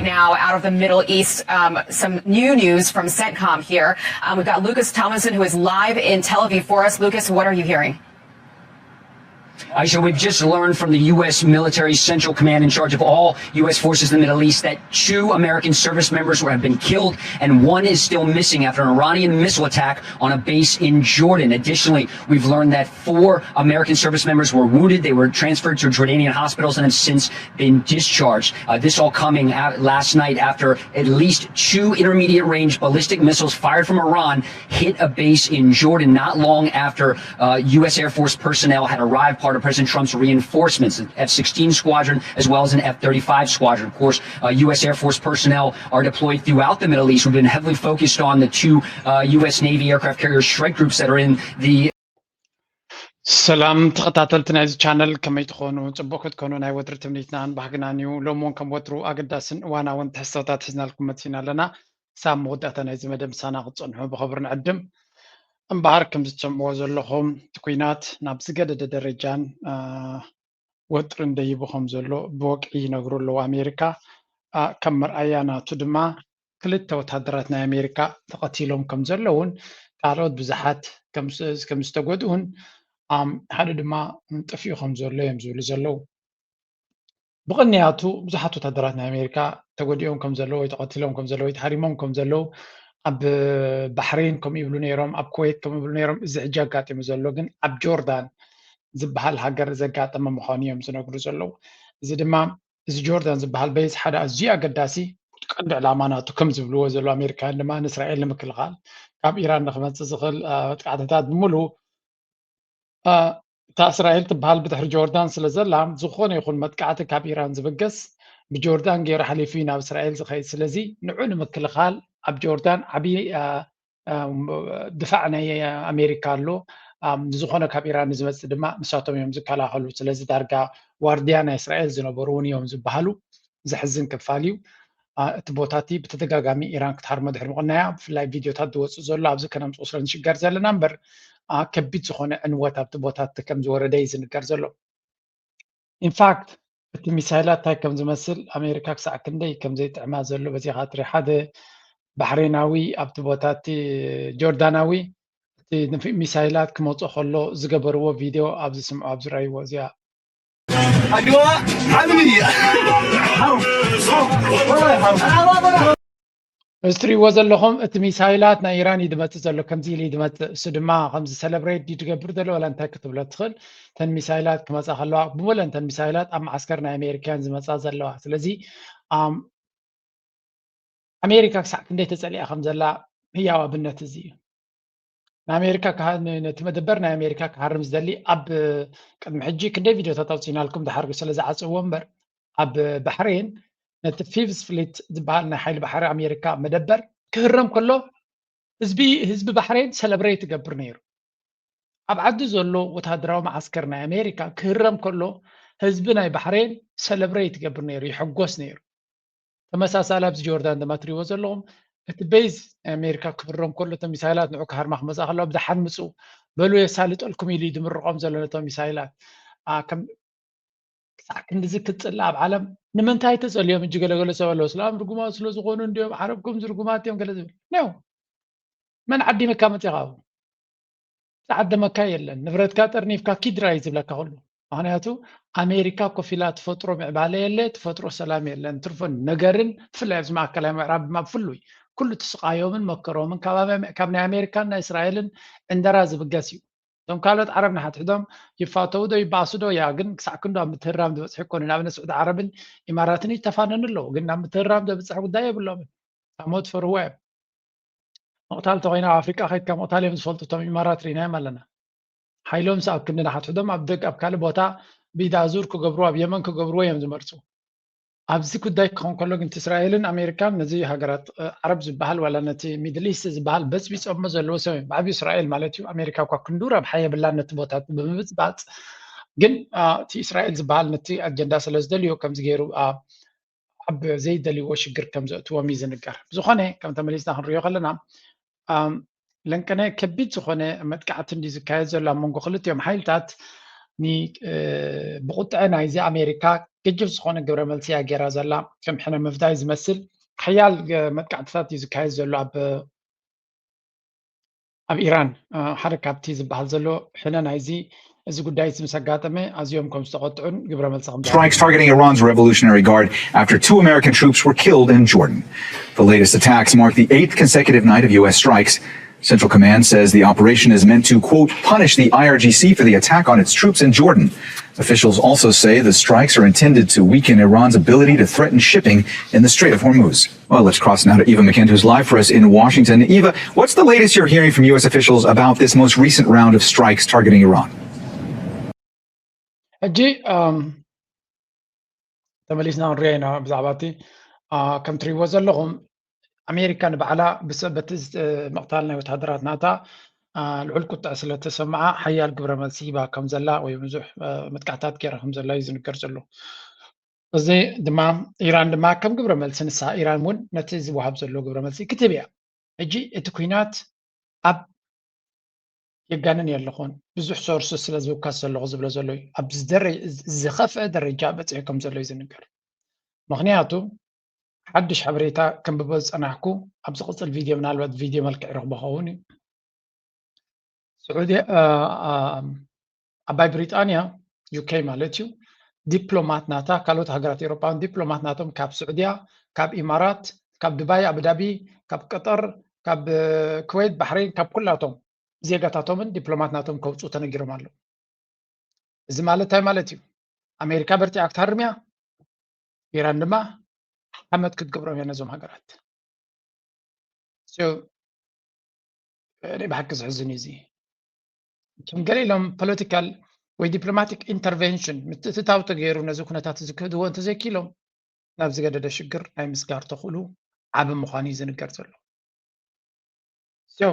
Now, out of the Middle East, um, some new news from CENTCOM here. Um, we've got Lucas Tomlinson, who is live in Tel Aviv for us. Lucas, what are you hearing? Aisha, we've just learned from the U S military central command in charge of all U S forces in the Middle East that two American service members were, have been killed and one is still missing after an Iranian missile attack on a base in Jordan. Additionally, we've learned that four American service members were wounded. They were transferred to Jordanian hospitals and have since been discharged. Uh, this all coming out last night after at least two intermediate range ballistic missiles fired from Iran hit a base in Jordan not long after uh, U S Air Force personnel had arrived, part of President Trump's reinforcements, an F sixteen squadron as well as an F thirty-five squadron. Of course, uh, U S Air Force personnel are deployed throughout the Middle East. We've been heavily focused on the two uh, U S Navy aircraft carrier strike groups that are in the ሰላም ተኸታተልቲ ናይዚ ቻነል፣ ከመይ ትኾኑ? ጽቡቕ ክትኮኑ ናይ ወትሪ ትምኒትናን ባህግናን እዩ። ሎም እውን ከም ወትሩ ኣገዳስን እዋናውን ትሕዝቶታት ሒዝናልኩም መጺና ኣለና። ክሳብ መወዳእታ ናይዚ መደብ ምሳና ክትጸንሑ ብኽብሪ ንዕድም። እምበኣር ከም ዝትሰምዕዎ ዘለኹም እቲ ኲናት ናብ ዝገደደ ደረጃን ወጥርን ደይቡ ከም ዘሎ ብወግዒ ይነግሩ ኣለዉ ኣሜሪካ። ከም መርኣያ ናቱ ድማ ክልተ ወታደራት ናይ ኣሜሪካ ተቐቲሎም ከም ዘለውን ካልኦት ብዙሓት ከም ዝተጎድኡን ሓደ ድማ ጠፊኡ ከም ዘሎ እዮም ዝብሉ ዘለዉ። ብቕንያቱ ብዙሓት ወታደራት ናይ ኣሜሪካ ተጎዲኦም ከም ዘለዉ ወይ ተቐቲሎም ከም ዘለዉ ወይ ተሃሪሞም ከም ዘለዉ ኣብ ባሕሬን ከምኡ ይብሉ ነይሮም፣ ኣብ ኩዌት ከምኡ ይብሉ ነይሮም። እዚ ሕጂ ኣጋጢሙ ዘሎ ግን ኣብ ጆርዳን ዝበሃል ሃገር ዘጋጠመ ምዃኑ እዮም ዝነግሩ ዘለዉ። እዚ ድማ እዚ ጆርዳን ዝበሃል በይዝ ሓደ ኣዝዩ ኣገዳሲ ቀንዲ ዕላማ ናቱ ከም ዝብልዎ ዘለዉ ኣሜሪካውያን ድማ ንእስራኤል ንምክልኻል ካብ ኢራን ንክመፅእ ዝኽእል መጥቃዕትታት ብምሉ እታ እስራኤል ትበሃል ብድሕሪ ጆርዳን ስለ ዘላ ዝኾነ ይኹን መጥቃዕቲ ካብ ኢራን ዝብገስ ብጆርዳን ገይሩ ሓሊፉ እዩ ናብ እስራኤል ዝኸይድ። ስለዚ ንዑ ንምክልኻል ኣብ ጆርዳን ዓብዪ ድፋዕ ናይ ኣሜሪካ ኣሎ። ንዝኾነ ካብ ኢራን ንዝመፅእ ድማ ንሳቶም እዮም ዝከላኸሉ። ስለዚ ዳርጋ ዋርድያ ናይ እስራኤል ዝነበሩ እውን እዮም ዝበሃሉ። ዘሕዝን ክፋል እዩ። እቲ ቦታ እቲ ብተደጋጋሚ ኢራን ክትሃርሞ ድሕሪ ምቕናያ ብፍላይ ቪድዮታት ዝወፅእ ዘሎ ኣብዚ ከነምፅኦ ስለ ንሽገር ዘለና እምበር ከቢድ ዝኾነ ዕንወት ኣብቲ ቦታ እቲ ከም ዝወረደ እዩ ዝንገር ዘሎ። ኢንፋክት እቲ ሚሳይላት እንታይ ከም ዝመስል ኣሜሪካ ክሳዕ ክንደይ ከም ዘይጥዕማ ዘሎ በዚኻ ትሪ ሓደ ባሕሬናዊ ኣብቲ ቦታ እቲ ጆርዳናዊ እቲ ሚሳይላት ክመፅኦ ከሎ ዝገበርዎ ቪድዮ ኣብዚ ስምዖ ኣብ ዝረኣይዎ እዚኣ ኣጆዋ ሓምሊ እዚ ትሪእዎ ዘለኹም እቲ ሚሳይላት ናይ ኢራን እዩ ዝመፅእ ዘሎ ከምዚ ኢሉ እዩ ዝመፅእ እሱ ድማ ከምዚ ሰለብሬት ድዩ ትገብር ዘሎ ወላ እንታይ ክትብሎ ትኽእል እተን ሚሳይላት ክመፃ ከለዋ ብሙለን እተን ሚሳይላት ኣብ መዓስከር ናይ ኣሜሪካን ዝመፃ ዘለዋ ስለዚ ኣሜሪካ ክሳዕ ክንደይ ተፀሊኣ ከም ዘላ ህያው ኣብነት እዚ እዩ ንኣሜሪካ ነቲ መደበር ናይ ኣሜሪካ ክሃርም ዝደሊ ኣብ ቅድሚ ሕጂ ክንደይ ቪድዮታት ኣውፂናልኩም ድሓር ስለ ዝዓፅዎ እምበር ኣብ ባሕሬን ነቲ ፊቭስ ፍሊት ዝበሃል ናይ ሓይሊ ባሕሪ ኣሜሪካ መደበር ክህረም ከሎ ህዝቢ ህዝቢ ባሕሬን ሰለብሬት ይገብር ነይሩ ኣብ ዓዲ ዘሎ ወታደራዊ መዓስከር ናይ ኣሜሪካ ክህረም ከሎ ህዝቢ ናይ ባሕሬን ሰለብሬት ይገብር ነይሩ ይሕጎስ ነይሩ ተመሳሳሊ ኣብዚ ጆርዳን ድማ ትሪእዎ ዘለኹም እቲ ቤዝ ናይ ኣሜሪካ ክፍረም ከሎ እቶም ሚሳይላት ንዑ ክሃርማ ክመፃ ከለዋ ብደሓን ምፁ በሉ የሳልጠልኩም ኢሉ ድምርቆም ዘሎ ነቶም ሚሳይላት ክሳዕ ክንድዚ ክትፅላ ኣብ ዓለም ንምንታይ ተፀልዮም እጂ ገለገለ ሰብ ኣለዎ ስላም ርጉማት ስለዝኾኑ እንዲዮም ዓረብ ከምዚ ርጉማት እዮም ገለ ዝብል ነው መን ዓዲምካ መፂኻ ዝዓደመካ የለን ንብረትካ ጠርኒፍካ ኪድራ እዩ ዝብለካ ኩሉ ምክንያቱ ኣሜሪካ ኮፍ ኢላ ትፈጥሮ ምዕባለ የለ ትፈጥሮ ሰላም የለን ትርፎ ነገርን ብፍላይ ኣብዚ ማእከላይ ምዕራብ ድማ ብፍሉይ ኩሉ ትስቃዮምን መከሮምን ካብ ናይ ኣሜሪካን ናይ እስራኤልን ዕንደራ ዝብገስ እዩ እቶም ካልኦት ዓረብ ንሓትሕዶም ይፋተው ዶ ይባእሱ ዶ ያ ግን ክሳዕ ክንዶ ኣብ ምትህራም ዝበፅሑ ይኮኑ ንኣብነት ስዑዲ ዓረብን ኢማራትን ይተፋነኑ ኣለዉ ግን ናብ ምትህራም ዘብፅሕ ጉዳይ የብሎምን ካብ ሞት ፈርዎ እዮም ምቕታል ተኮይና ኣብ ኣፍሪቃ ከይድካ ምቕታል እዮም ዝፈልጡ እቶም ኢማራት ርኢናዮም ኣለና ሓይሎም ኣብ ክንዲ ንሓትሕዶም ኣብ ደግ ኣብ ካልእ ቦታ ብኢድ ኣዙር ክገብርዎ ኣብ የመን ክገብርዎ እዮም ዝመርፁ ኣብዚ ጉዳይ ክኸውን ከሎ ግን እስራኤልን ኣሜሪካን ነዚ ሃገራት ዓረብ ዝበሃል ዋላ ነቲ ሚድል ኢስት ዝበሃል በፅቢፆሞ ዘለዎ ሰብ ብዓብዩ እስራኤል ማለት እዩ ኣሜሪካ እኳ ክንዱ ረብሓ የብላን ነቲ ቦታት ብምብፅባፅ ግን እቲ እስራኤል ዝበሃል ነቲ ኣጀንዳ ስለ ዝደልዮ ከምዚ ገይሩ ኣብ ዘይደልይዎ ሽግር ከም ዘእትዎም እዩ ዝንገር ብዝኾነ ከም ተመሊስና ክንሪኦ ከለና ለንቀነ ከቢድ ዝኾነ መጥቃዕቲ እንዲ ዝካየድ ዘሎ ኣብ መንጎ ክልቲኦም ሓይልታት ብቁጥዐ ናይዚ ኣሜሪካ ግጅፍ ዝኾነ ግብረ መልሲ እያ ገይራ ዘላ። ከም ሕነ ምፍዳይ ዝመስል ሓያል መጥቃዕትታት እዩ ዝካየድ ዘሎ ኣብ ኣብ ኢራን። ሓደ ካብቲ ዝበሃል ዘሎ ሕነ ናይዚ እዚ ጉዳይ ምስ ኣጋጠመ ኣዝዮም ከም ዝተቆጥዑን ግብረ መልሲ ከም Strikes targeting Iran's Revolutionary Guard after two American troops were killed in Jordan. The latest attacks mark the eighth consecutive night of U S strikes. Central Command says the operation is meant to, quote, punish the I R G C for the attack on its troops in Jordan. Officials also say the strikes are intended to weaken Iran's ability to threaten shipping in the Strait of Hormuz. Well, let's cross now to Eva McKend, who's live for us in Washington. Eva, what's the latest you're hearing from U S officials about this most recent round of strikes targeting Iran? ሕጂ ተመሊስና ክንሪኦ ኢና ብዛዕባ እቲ ከም ትሪእዎ ዘለኹም ኣሜሪካ ንባዕላ በቲ ምቕታል ናይ ወታደራት ናታ ልዑል ቁጥዕ ስለተሰምዓ ሓያል ግብረ መልሲ ሂባ ከም ዘላ ወይ ብዙሕ መጥቃዕታት ገይራ ከም ዘላ እዩ ዝንገር ዘሎ። እዚ ድማ ኢራን ድማ ከም ግብረ መልሲ ንሳ ኢራን እውን ነቲ ዝወሃብ ዘሎ ግብረ መልሲ ክትህብ እያ። ሕጂ እቲ ኩናት ኣብ የጋንን የለኹን ብዙሕ ሶርስ ስለ ዝውከስ ዘለኹ ዝብሎ ዘሎ እዩ። ኣብ ዝኸፍአ ደረጃ በፂሑ ከም ዘሎ እዩ ዝንገር። ምክንያቱ ሓድሽ ሓበሬታ ከንብቦ ዝፀናሕኩ ኣብ ዝቕፅል ቪድዮ ምናልባት ቪድዮ መልክዕ ይረኽቦ ኸውን እዩ። ስዑዲ ዓባይ ብሪጣንያ ዩኬ ማለት እዩ ዲፕሎማት ናታ ካልኦት ሃገራት ኤሮጳውን ዲፕሎማት ናቶም ካብ ስዑድያ ካብ ኢማራት ካብ ዱባይ ኣቡዳቢ ካብ ቀጠር ካብ ኩዌት ባሕሬን ካብ ኩላቶም ዜጋታቶምን ዲፕሎማት ናቶም ከውፅኡ ተነጊሮም ኣለዉ። እዚ ማለት እንታይ ማለት እዩ? ኣሜሪካ በርቲዓ ክትሃርም እያ፣ ኢራን ድማ ሓመድ ክትገብሮም እያ ነዞም ሃገራት። ናይ ብሓቂ ዝሕዝን እዩ እዚ። ከም ገለ ኢሎም ፖለቲካል ወይ ዲፕሎማቲክ ኢንተርቨንሽን ምትእትታው ተገይሩ ነዚ ኩነታት እዚ ክህድዎ እንተዘይክኢሎም ናብ ዝገደደ ሽግር ናይ ምስጋር ተኽእሉ ዓቢ ምዃኑ እዩ ዝንገር ዘሎ። So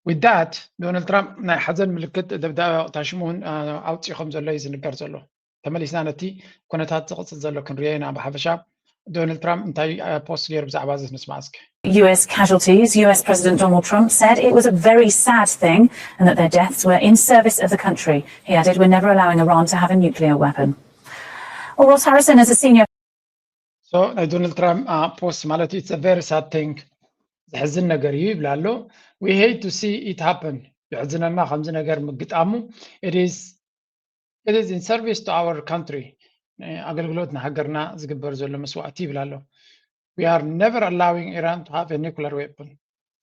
with that ዶናልድ ትራምፕ ናይ ሓዘን ምልክት ደብዳበ ኣቕታሽሙ እውን ኣውፅኡ ከም ዘሎ እዩ ዝንገር ዘሎ። ተመሊስና ነቲ ኩነታት ዝቕፅል ዘሎ ክንሪኦ ኢና። ብሓፈሻ ዶናልድ ትራምፕ እንታይ ፖስት ገይሩ ብዛዕባ እዚ ንስማዕ እስከ። U S casualties, U S President Donald Trump said it was a very sad thing and that their deaths were in service of the country. He added, "We're never allowing Iran to have a nuclear weapon." Well, Ross Harrison is a senior So ናይ ዶናልድ ትራምፕ ፖስት ማለት it's a very sad thing፣ ዘሕዝን ነገር እዩ ይብል ኣሎ። We hate to see it happen፣ የሕዝነና ከምዚ ነገር ምግጣሙ። It is it is in service to our country፣ ኣገልግሎት ንሃገርና ዝግበር ዘሎ መስዋእቲ ይብል ኣሎ። We are never allowing Iran to have a nuclear weapon.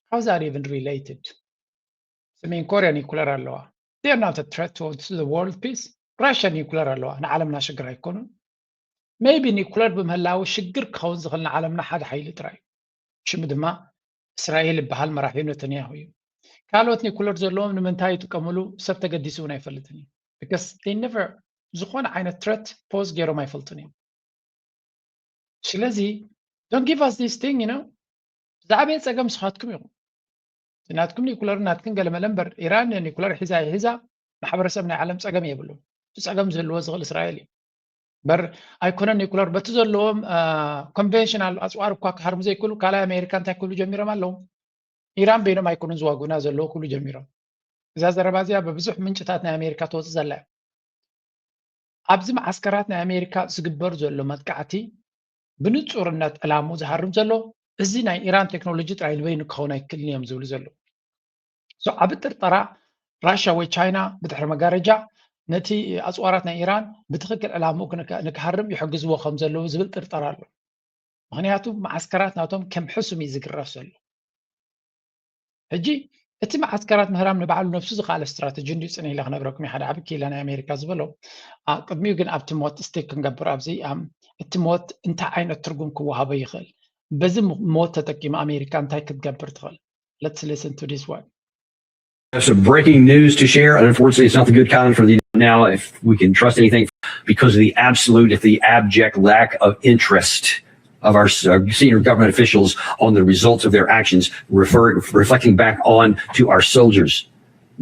How is that even related? ሰሜን ኮርያ ኒኩለር ኣለዋ። They are not a threat to the world peace። ራሽያ ኒኩለር ኣለዋ፣ ንዓለምና ሽግር ኣይኮኑን። Maybe ኒኩለር ብምህላው ሽግር ክኸውን ዝኽእል ንዓለምና ሓደ ሓይሊ ጥራይ እዩ። ሽሙ ድማ እስራኤል ይበሃል፣ መራሒኡ ነተንያሁ እዩ። ካልኦት ኒኩለር ዘለዎም ንምንታይ ይጥቀምሉ ሰብ ተገዲሱ እውን ኣይፈልጥን እዩ። Because they never ዝኾነ ዓይነት ትረት ፖዝ ገይሮም ኣይፈልጡን እዮም። ስለዚ don't give us this thing you know ዝዓበየ ፀገም ስኻትኩም ኢኹም። ናትኩም ኒኩለር ናትክን ገለመለ እምበር ኢራን ኒኩለር ሒዛ ይሒዛ ማሕበረሰብ ናይ ዓለም ፀገም የብሉ። እቲ ፀገም ዝህልዎ ዝኽእል እስራኤል እዩ። በር ኣይኮነን ኒኩለር በቲ ዘለዎም ኮንቨንሽናል ኣፅዋር እኳ ክሃርሙ ዘይክእሉ ካልኣይ ኣሜሪካ እንታይ ክብሉ ጀሚሮም ኣለዉ። ኢራን በይኖም ኣይኮኑን ዝዋጉና ዘለዉ ክብሉ ጀሚሮም። እዛ ዘረባ እዚኣ ብብዙሕ ምንጭታት ናይ ኣሜሪካ ትወፅእ ዘላ እያ። ኣብዚ መዓስከራት ናይ ኣሜሪካ ዝግበር ዘሎ መጥቃዕቲ ብንፁርነት ዕላምኡ ዝሃርም ዘሎ እዚ ናይ ኢራን ቴክኖሎጂ ጥራይ ንበይኑ ክኸውን ኣይክእልን እዮም ዝብሉ ዘለዉ። ዓቢ ጥርጠራ ራሽያ ወይ ቻይና ብድሕሪ መጋረጃ ነቲ ኣፅዋራት ናይ ኢራን ብትኽክል ዕላምኡ ንክሃርም ይሕግዝዎ ከም ዘለዉ ዝብል ጥርጠራ ኣሎ። ምክንያቱ መዓስከራት ናቶም ከም ሕሱም እዩ ዝግረፍ ዘሎ። ሕጂ እቲ መዓስከራት ምህራም ንባዕሉ ነብሱ ዝኸኣለ ስትራተጂ እንድዩ ፅንሕ ኢለ ክነግረኩም ሓደ ዓቢ ኪላ ናይ ኣሜሪካ ዝበሎ ቅድሚኡ ግን ኣብቲ ሞት ስቴክ ክንገብር ኣብዚ እቲ ሞት እንታይ ዓይነት ትርጉም ክወሃቦ ይኽእል በዚ ሞት ተጠቂሙ ኣሜሪካ እንታይ ክትገብር ትኽእል? Let's listen to this one. Some breaking news to share, and unfortunately, it's not the good kind for the now. If we can trust anything, because of the absolute, if the abject lack of interest of our, our senior government officials on the results of their actions, refer, reflecting back on to our soldiers.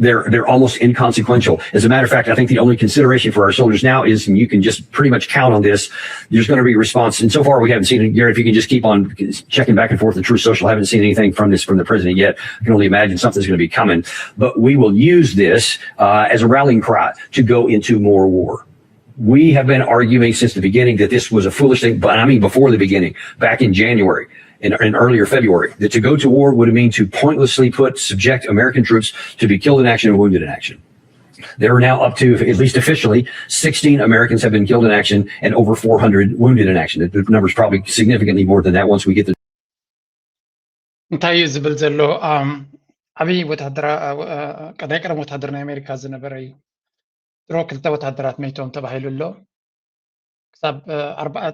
They're, they're almost inconsequential. As a matter of fact, I think the only consideration for our soldiers now is, and you can just pretty much count on this, there's going to be a response. And so far, we haven't seen it. Gary, if you can just keep on checking back and forth with Truth Social, I haven't seen anything from this from the president yet. I can only imagine something's going to be coming. But we will use this uh, as a rallying cry to go into more war. We have been arguing since the beginning that this was a foolish thing, but I mean before the beginning, back in January and, and earlier February, that to go to war would mean to pointlessly put subject American troops to be killed in action and wounded in action. There are now up to, at least officially, sixteen Americans have been killed in action and over four hundred wounded in action. The number is probably significantly more than that once we get the እንታይ እዩ ዝብል ዘሎ? ዓብይ ወታደራ ናይ ቀደም ወታደር ናይ ኣሜሪካ ዝነበረ እዩ። ድሮ ክልተ ወታደራት መይቶም ተባሂሉ ኣሎ። ክሳብ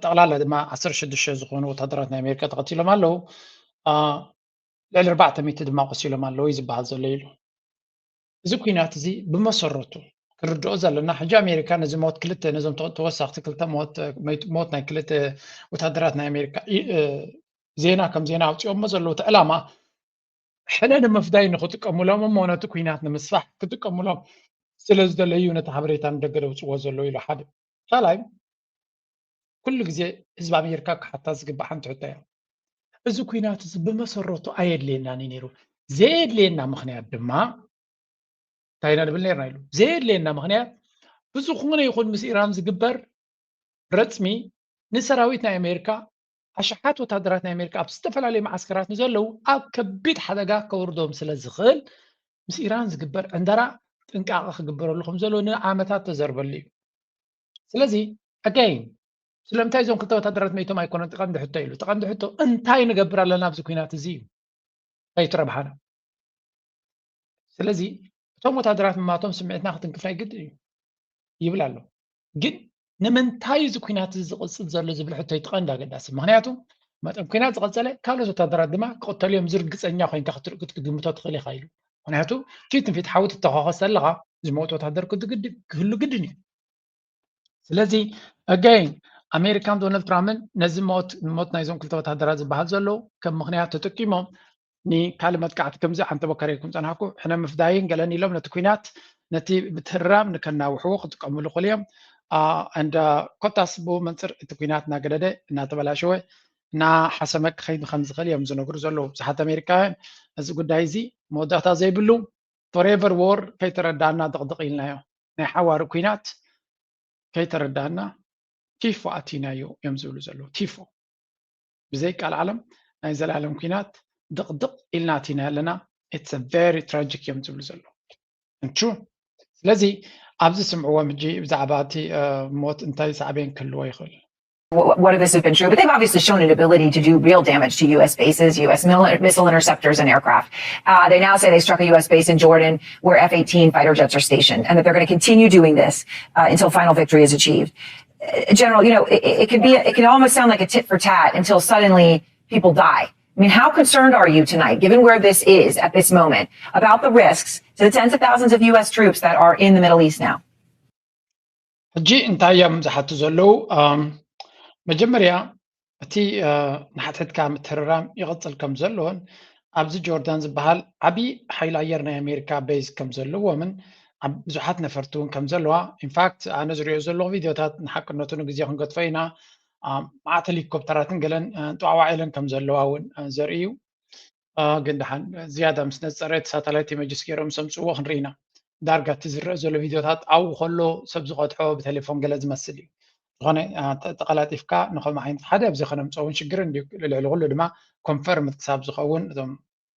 ጠቕላላ ድማ ዓሰርተ ሽዱሽተ ዝኾኑ ወታደራት ናይ ኣሜሪካ ተቐቲሎም ኣለዉ። ልዕሊ ኣርባዕተ ሚእቲ ድማ ቆሲሎም ኣለዉ እዩ ዝበሃል ዘሎ ኢሉ። እዚ ኩናት እዚ ብመሰረቱ ክርድኦ ዘለና ሕጂ ኣሜሪካ ነዚ ሞት ክልተ ነዞም ተወሳኽቲ ክልተ ሞት ናይ ክልተ ወታደራት ናይ ኣሜሪካ ዜና ከም ዜና ኣውፅኦሞ ዘለዉ እቲ ዕላማ ሕነ ንምፍዳይ ንክጥቀሙሎም እሞ ነቲ ኩናት ንምስፋሕ ክጥቀሙሎም ስለ ዝደለዩ ነቲ ሓበሬታ ንደገ ደውፅዎ ዘለዉ ኢሉ ሓደ ካልኣይ ኩሉ ግዜ ህዝቢ ኣሜሪካ ክሓታ ዝግባእ ሓንቲ ሕቶ እያ። እዚ ኩናት እዚ ብመሰረቱ ኣየድልየናን እዩ ነይሩ። ዘየድልየና ምክንያት ድማ እንታይ ኢና ንብል ነርና ኢሉ። ዘየድልየና ምክንያት ብዝኾነ ይኹን ምስ ኢራን ዝግበር ረፅሚ ንሰራዊት ናይ ኣሜሪካ ኣሽሓት ወታደራት ናይ ኣሜሪካ ኣብ ዝተፈላለዩ መዓስከራት ንዘለዉ ኣብ ከቢድ ሓደጋ ከውርዶም ስለ ዝኽእል ምስ ኢራን ዝግበር ዕንደራ ጥንቃቐ ክግበረሉ ከም ዘለዎ ንዓመታት ተዘርበሉ እዩ። ስለዚ ኣጋይን ስለምንታይ እዞም ክልተ ወታደራት መይቶም ኣይኮነን ተቐንዲ ሕቶ ኢሉ ተቐንዲ ሕቶ እንታይ ንገብር ኣለና ኣብዚ ኩናት እዚ እዩ ከይትረብሓና ስለዚ እቶም ወታደራት ምማቶም ስምዒትና ክትንክፍ ናይ ግድ እዩ ይብል ኣሎ ግን ንምንታይ እዚ ኩናት እዚ ዝቕፅል ዘሎ ዝብል ሕቶ ይትቐንዲ ኣገዳሲ ምክንያቱ መጠን ኩናት ዝቐፀለ ካልኦት ወታደራት ድማ ክቕተሉ እዮም ዝርግፀኛ ኮይንካ ክትግምቶ ትኽእል ኢኻ ኢሉ ምክንያቱ ፊት ንፊት ሓዊ ትተኻኸስ ኣለኻ ዝመውት ወታደር ክህሉ ግድን እዩ ስለዚ ኣጋይን ኣሜሪካን ዶናልድ ትራምፕን ነዚ ሞት ሞት ናይዞም ክልተ ወታደራት ዝበሃል ዘለዉ ከም ምክንያት ተጠቂሞም ንካልእ መጥቃዕቲ ከምዚ ሓንቲ በከረይኩም ፀናሕኩ ሕነ ምፍዳይን ገለን ኢሎም ነቲ ኩናት ነቲ ምትህራም ንከናውሕዎ ክጥቀምሉ ክእል እዮም እንደ ኮታስ ብኡ መንፅር እቲ ኩናት እናገደደ እናተበላሸወ እናሓሰመ ክኸይድ ከም ዝኽእል እዮም ዝነግሩ ዘለዉ ብዙሓት ኣሜሪካውያን እዚ ጉዳይ እዚ መወዳእታ ዘይብሉ forever war ከይተረዳእና ድቕድቕ ኢልናዮ ናይ ሓዋሪ ኩናት ከይተረዳእና ቲፎ ኣቲናዮ እዮም ዝብሉ ዘለዉ ቲፎ ብዘይ ቃል ዓለም ናይ ዘላለም ኩናት ድቕድቕ ኢልና ኣቲና ኣለና it's very tragic እዮም ዝብሉ ዘለዉ እንቹ ስለዚ ኣብዚ ስምዕዎም ሕጂ ብዛዕባ እቲ ሞት እንታይ ሳዕቤን ክህልዎ ይኽእል what if this has been true? But they've obviously shown an ability to do real damage to U S bases, U S mil- missile interceptors, and aircraft. Uh, they now say they struck a U S base in Jordan where F eighteen fighter jets are stationed, and that they're going to continue doing this uh, until final victory is achieved. Uh, General, you know, it, it could be, it can almost sound like a tit for tat until suddenly people die. I mean, how concerned are you tonight, given where this is at this moment, about the risks to the tens of thousands of U S troops that are in the Middle East now? ሕጂ እንታይ እዮም ዝሓቱ ዘለዉ መጀመርያ እቲ ንሓትሕትካ ምትርራም ይቕፅል ከም ዘለዎን ኣብዚ ጆርዳን ዝበሃል ዓብዪ ሓይሊ ኣየር ናይ ኣሜሪካ ቤዝ ከም ዘለዎምን ብዙሓት ነፈርቲ እውን ከም ዘለዋ ኢንፋክት ኣነ ዝሪኦ ዘለኹ ቪድዮታት ንሓቅነቱ ንግዜ ክንገጥፎ ኢና መዓት ሄሊኮፕተራትን ገለን ጠዋዋዒለን ከም ዘለዋ እውን ዘርኢ እዩ ግን ደሓን ዝያዳ ምስ ነፀረ እቲ ሳተላይት ኢመጅስ ገይሮም ምስ ኣምፅእዎ ክንርኢ ኢና ዳርጋ እቲ ዝረአ ዘሎ ቪድዮታት ኣብኡ ከሎ ሰብ ዝቐድሖ ብቴሌፎን ገለ ዝመስል እዩ ዝኾነ ተቐላጢፍካ ንከምኡ ዓይነት ሓደ ኣብዚ ከነምፅኦ እውን ሽግር እንድዩ ልዕሊ ኩሉ ድማ ኮንፈርም ክሳብ ዝኸውን እቶም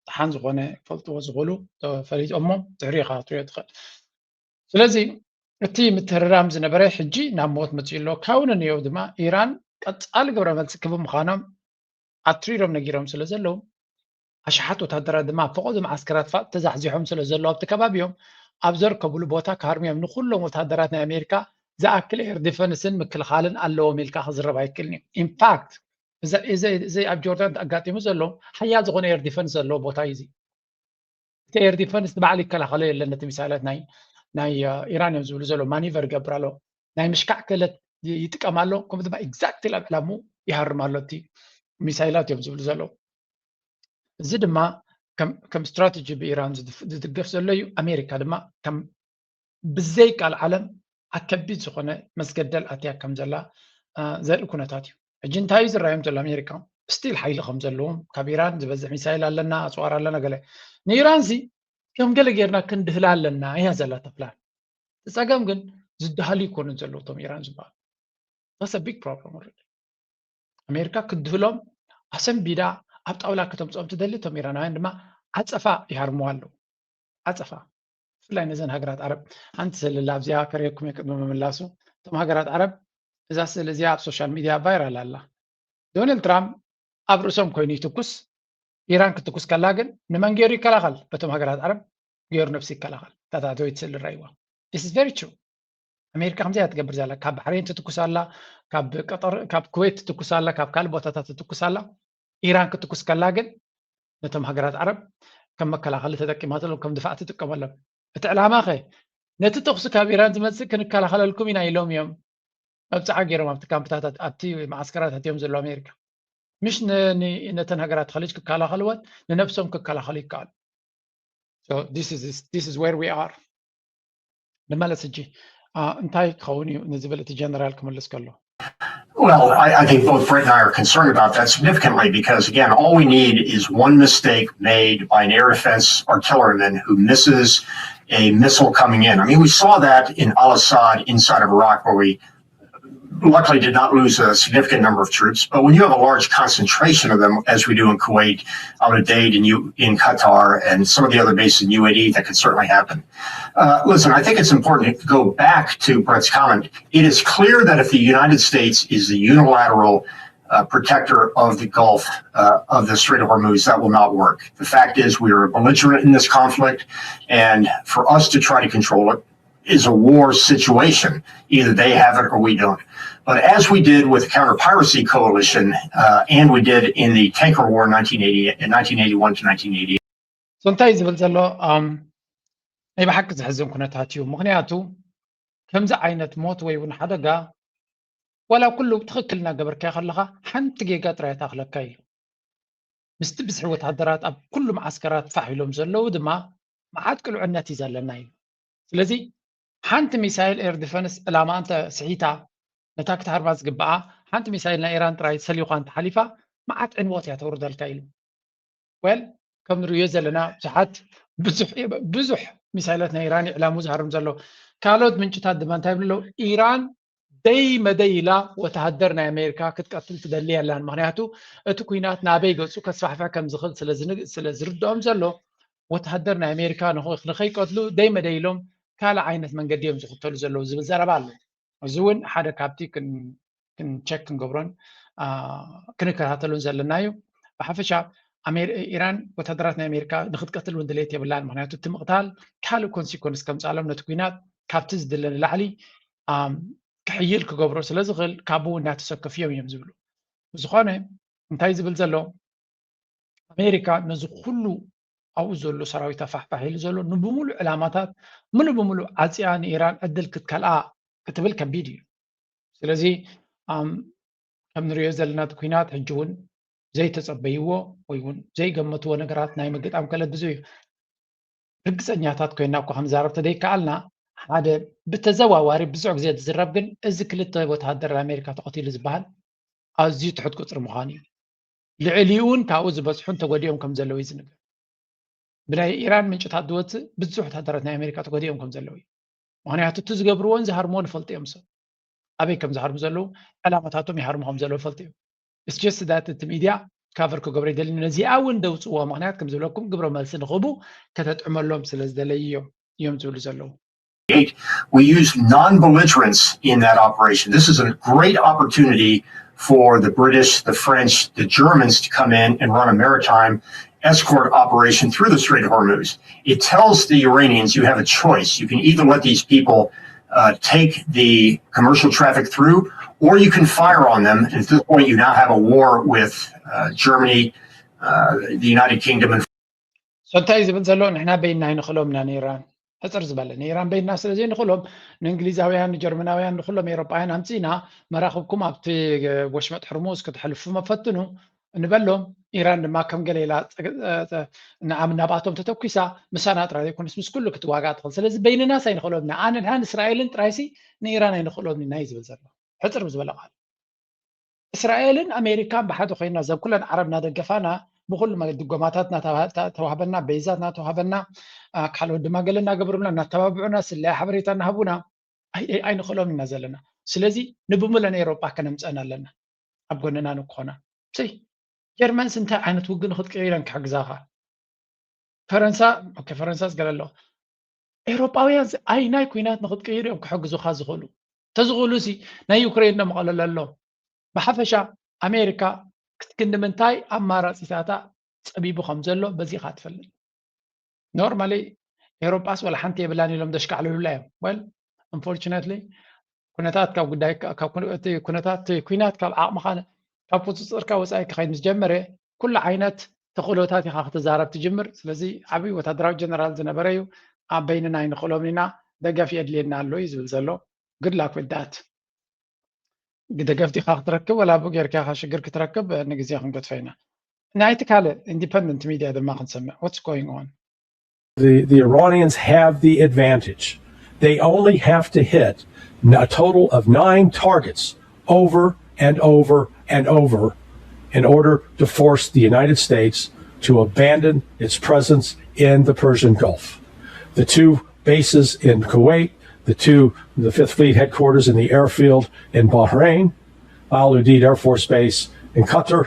ደሓን ዝኾነ ክፈልጥዎ ዝኽእሉ ተፈሊጦሞ ድሕሪ ኢኻ ክትሪኦ ትኽእል ስለዚ እቲ ምትህርራም ዝነበረ ሕጂ ናብ ሞት መፅኡ ኣሎ ካብኡ ንንየው ድማ ኢራን ቀፃሊ ግብረ መልሲ ክህቡ ምዃኖም ኣትሪሮም ነጊሮም ስለ ዘለዉ ኣሽሓት ወታደራት ድማ ኣብ ፈቐዶ መዓስከራት ፋጥ ተዛሕዚሖም ስለ ዘለዉ ኣብቲ ከባቢ እዮም ኣብ ዘርከብሉ ቦታ ክሃርሙ እዮም ንኩሎም ወታደራት ናይ ኣሜሪካ ዝኣክል ኤር ዲፈንስን ምክልኻልን ኣለዎም ኢልካ ክዝረብ ኣይክእልን እዩ ኢንፋክት እዚ ኣብ ጆርዳን ኣጋጢሙ ዘሎ ሓያል ዝኾነ ኤር ዲፈንስ ዘለዎ ቦታ እዩ እዚ እቲ ኤር ዲፈንስ ንባዕሉ ይከላኸሎ የለን ነቲ ሚሳይላት ናይ ናይ ኢራን እዮም ዝብሉ ዘሎ ማኒቨር ይገብር ኣሎ ናይ ምሽካዕ ክእለት ይጥቀም ኣሎ ከምኡ ድማ ኤግዛክትሊ ኣብ ዕላምኡ ይሃርም ኣሎ እቲ ሚሳይላት እዮም ዝብሉ ዘለዉ እዚ ድማ ከም ስትራቴጂ ብኢራን ዝድገፍ ዘሎ እዩ ኣሜሪካ ድማ ከም ብዘይ ቃል ዓለም ኣብ ከቢድ ዝኾነ መስገደል ኣትያ ከም ዘላ ዘርኢ ኩነታት እዩ ሕጂ እንታይ እዩ ዝረኣዮም ዘሎ ኣሜሪካ ስቲል ሓይሊ ከም ዘለዎም ካብ ኢራን ዝበዝሕ ሚሳይል ኣለና ኣፅዋር ኣለና ገለ ንኢራን ሲ ከም ገለ ጌርና ክንድህላ ኣለና እያ ዘላ ተፍላን እቲ ፀገም ግን ዝደሃሉ ይኮኑን ዘለዉ እቶም ኢራን ዝበሃሉ። That's a big problem already። ኣሜሪካ ክትድህሎም ኣሰንቢዳ ኣብ ጣውላ ከተምፅኦም ትደሊ፣ እቶም ኢራናውያን ድማ ዓፀፋ ይሃርምዋ ኣለዉ። ዓፀፋ። ብፍላይ ነዘን ሃገራት ዓረብ ሓንቲ ስእሊ ኣብዚኣ ከርእየኩም እየ ቅድሚ ምምላሱ። እቶም ሃገራት ዓረብ፣ እዛ ስእሊ እዚኣ ኣብ ሶሻል ሚድያ ቫይራል ኣላ። ዶናልድ ትራምፕ ኣብ ርእሶም ኮይኑ ይትኩስ፣ ኢራን ክትኩስ ከላ ግን ንመን ገይሩ ይከላኸል? በቶም ሃገራት ዓረብ ገይሩ ነብሱ ይከላኸል። ታታተወይቲ ስእሊ ረእይዋ። This is very true። ኣሜሪካ ከምዚ እያ ትገብር ዘላ። ካብ ባሕሬን ትትኩስ ኣላ፣ ካብ ቀጠር፣ ካብ ኩዌት ትትኩስ ኣላ፣ ካብ ካልእ ቦታታት ትትኩስ ኣላ። ኢራን ክትኩስ ከላ ግን ነቶም ሃገራት ዓረብ ከም መከላኸሊ ተጠቂማትሎም፣ ከም ድፋዕ ትጥቀመሎም። እቲ ዕላማ ኸ ነቲ ተኹሲ ካብ ኢራን ዝመጽእ ክንከላኸለልኩም ኢና ኢሎም እዮም መብጽዓ ገይሮም ኣብቲ ካምፕታት፣ ኣብቲ መዓስከራት ኣትዮም ዘለዉ ኣሜሪካ። ምሽ ን-፣ ን-፣ ነተን ሃገራት ኸሊጅ ክከላኸልወን ንነብሶም ክከላኸሉ ይከኣሉ። So this is, this is where we are። ንመለስ ሕጂ፣ አ፣ እንታይ ክኸውን እዩ ንዝብል እቲ ጀነራል ክምልስ ከሎ። Well, I, I think both Brett and I are concerned about that significantly because, again, all we need is one mistake made by an air defense artilleryman who misses a missile coming in. I mean, we saw that in Al Asad inside of Iraq, where we luckily did not lose a significant number of troops. But when you have a large concentration of them, as we do in Kuwait, Al Udeid in, U- in Qatar, and some of the other bases in U A E, that could certainly happen. Uh, listen, I think it's important to go back to Brett's comment. It is clear that if the United States is the unilateral uh, protector of the Gulf uh, of the Strait of Hormuz, that will not work. The fact is, we are a belligerent in this conflict, and for us to try to control it is a war situation. Either they have it or we don't. But as we did with the counter piracy coalition, uh, and we did in the tanker war in nineteen eighty, in nineteen eighty-one to nineteen eighty, So እንታይ እዩ ዝብል ዘሎ? ኣም፣ ናይ ብሓቂ ዘሕዝን ኩነታት እዩ። ምኽንያቱ ከምዚ ዓይነት ሞት ወይ እውን ሓደጋ ዋላ ኩሉ ትኽክል እናገበርካዮ ከለኻ ሓንቲ ጌጋ ጥራይ ታኽለካ እዩ። ምስቲ ብዝሒ ወታደራት ኣብ ኩሉ መዓስከራት ፋሕ ኢሎም ዘለዉ ድማ መዓት ቅሉዕነት እዩ ዘለና እዩ። ስለዚ ሓንቲ ሚሳይል ኤር ዲፈንስ ዕላማ እንተ ስሒታ ነታ ክትሃርማ ዝግብኣ ሓንቲ ሚሳይል ናይ ኢራን ጥራይ ሰሊኳ እንተሓሊፋ መዓት ዕንወት እያ ተውርደልካ ኢሉ። ወል ከም ንርእዮ ዘለና ብዙሓት ብዙሕ ብዙሕ ሚሳይላት ናይ ኢራን ይዕላሙ ዝሃርም ዘሎ። ካልኦት ምንጭታት ድማ እንታይ ይብሉ ኣለዉ? ኢራን ደይ መደይ ኢላ ወተሃደር ናይ ኣሜሪካ ክትቀትል ትደሊ የላን። ምክንያቱ እቲ ኩናት ናበይ ገጹ ከስፋሕፍሕ ከም ዝኽእል ስለ ዝን- ስለ ዝርድኦም ዘሎ ወተሃደር ናይ ኣሜሪካ ንኸ- ንኸይቀትሉ ደይ መደይ ኢሎም ካልእ ዓይነት መንገዲ እዮም ዝኽተሉ ዘለዉ ዝብል ዘረባ ኣሎ። እዚ እውን ሓደ ካብቲ ክን- ክንቸክ ክንገብሮን አ፣ ክንከታተሉን ዘለና እዩ። ብሓፈሻ ኣሜሪ- ኢራን ወታደራት ናይ ኣሜሪካ ንክትቀትል እውን ድሌት የብላን። ምክንያቱ እቲ ምቕታል ካልእ ኮንሲኮንስ ከምፅኣሎም ነቲ ኩናት ካብቲ ዝድለ ንላዕሊ ኣም፣ ክሕይል ክገብሮ ስለ ዝኽእል ካብኡ እናተሰከፍዮም እዮም ዝብሉ። ብዝኾነ እንታይ ዝብል ዘሎ ኣሜሪካ ነዚ ኩሉ ኣብኡ ዘሎ ሰራዊት ኣፋሕፋሕ ኢሉ ዘሎ ንብሙሉእ ዕላማታት ሙሉእ ብሙሉእ ዓፅያ ንኢራን ዕድል ክትከልኣ ክትብል ከቢድ እዩ። ስለዚ ኣም፣ ከም ንሪኦ ዘለና እቲ ኩናት ሕጂ እውን ዘይተፀበይዎ ወይ እውን ዘይገመትዎ ነገራት ናይ ምግጣም ከለግዙ እዩ። ርግፀኛታት ኮይና እኳ ክንዛረብ ተደይከኣልና ሓደ ብተዘዋዋሪ ብዙሕ ግዜ ዝዝረብ ግን እዚ ክልተ ወተሃደር ኣሜሪካ ተቐቲሉ ዝበሃል ኣዝዩ ትሑት ቁፅሪ ምዃኑ እዩ። ልዕሊኡ እውን ካብኡ ዝበዝሑን ተጎዲኦም ከም ዘለዉ እዩ ዝንገር። ብናይ ኢራን ምንጭታት ዝወፅእ ብዙሕ ወታደራት ናይ ኣሜሪካ ተጎዲኦም ከም ዘለዉ እዩ። ምክንያቱ እቲ ዝገብርዎን ዝሃርምዎን ይፈልጡ እዮም። ሰብ ኣበይ ከም ዝሃርሙ ዘለዉ ዕላማታቶም ይሃርሙ ከም ዘለዉ ይፈልጡ እዮም። It's just that እቲ ሚድያ ካቨር ክገብሮ ይደሊ ነዚኣ እውን ደውፅዎ ምክንያት ከም ዝብለኩም ግብረ መልሲ ንክህቡ ከተጥዕመሎም ስለ ዝደለዩ እዮም እዮም ዝብሉ ዘለዉ። We use non belligerence in that operation. This is a great opportunity for the British, the French, the Germans to come in and run a maritime escort operation through the Strait of Hormuz. It tells the Iranians you have a choice. You can either let these people uh, take the commercial traffic through, or you can fire on them. And at this point, you now have a war with uh, Germany, uh, the United Kingdom, and So እንታይ ዝብል ዘሎ ንሕና በይንና ኣይንኽእሎም ኢና ንኢራን ሕፅር ዝበለ ንኢራን በይንና ስለ ዘይንኽእሎም ንእንግሊዛውያን ንጀርመናውያን ንኩሎም ኤሮጳውያን ኣምፅእና መራኽብኩም ኣብቲ ወሽመጥ ሕርሙዝ ክትሕልፉ መፈትኑ ንበሎም። ኢራን ድማ ከም ገለ ኢላ ናብኣ ናባቶም ተተኩሳ ምሳና ጥራይ ዘይኮነስ ምስ ኩሉ ክትዋጋእ ትኽእል። ስለዚ በይንናስ ኣይንኽእሎም ኢና። ኣነ ንሕና ንእስራኤልን ጥራይሲ ንኢራን ኣይንኽእሎም ኢና እዩ ዝብል ዘሎ ሕፅር ብዝበለ ቃል። እስራኤልን ኣሜሪካን ብሓደ ኮይና ዘብ ኩለን ዓረብ እናደገፋና ብኩሉ ድጎማታት ተዋህበና፣ በይዛት እናተዋህበና፣ ካልኦት ድማ ገለ እናገበሩና እናተባብዑና፣ ስለያ ሓበሬታ እናሃቡና ኣይንኽእሎም ኢና ዘለና። ስለዚ ንብምለን ኤሮጳ ከነምፀን ኣለና ኣብ ጎንና ንክኾና። ጀርመንስ እንታይ ዓይነት ውግእ ንክትቅይረን ክሕግዛኻ? ፈረንሳ ፈረንሳ ዝገለ ኣለዎ። ኤውሮጳውያን ኣይናይ ኩናት ንክትቅይር እዮም ክሕግዙኻ ዝኽእሉ። ተዝኽእሉ ሲ ናይ ዩክሬን ነመቐለለ ኣሎ። ብሓፈሻ ኣሜሪካ ክትክንዲ ምንታይ ኣማራፂታታ ፀቢቡ ከም ዘሎ በዚ ኢኻ ትፈልጥ። ኖርማሊ ኤውሮጳስ ወላ ሓንቲ የብላን ኢሎም ዘሽካዕልሉላ እዮም። ወል ኣንፎርቹነትሊ ኩነታት ካብ ጉዳይ እቲ ኩነታት ኩናት ካብ ዓቕምኻ ካብ ቁፅፅርካ ወፃኢ ክኸይድ ምስ ጀመረ ኩሉ ዓይነት ተኽእሎታት ኢኻ ክትዛረብ ትጅምር። ስለዚ ዓብዪ ወታደራዊ ጀነራል ዝነበረ እዩ። ኣብ በይንና ኣይንኽእሎም ኢና፣ ደገፍ የድልየና ኣሎ እዩ ዝብል ዘሎ። Good luck with that። ደገፍ ዲኻ ክትረክብ ወላ ብኡ ጌርካ ኢኻ ሽግር ክትረክብ ንግዜ ክንገድፎ ኢና። ናይቲ ካልእ ኢንዲፐንደንት ሚድያ ድማ ክንሰምዕ። What's going on? The, the Iranians have the advantage. They only have to hit a total of nine targets over and over and over in order to force the United States to abandon its presence in the Persian Gulf. The two bases in Kuwait, the two, the Fifth Fleet headquarters in the airfield in Bahrain, Al Udeid Air Force Base in Qatar,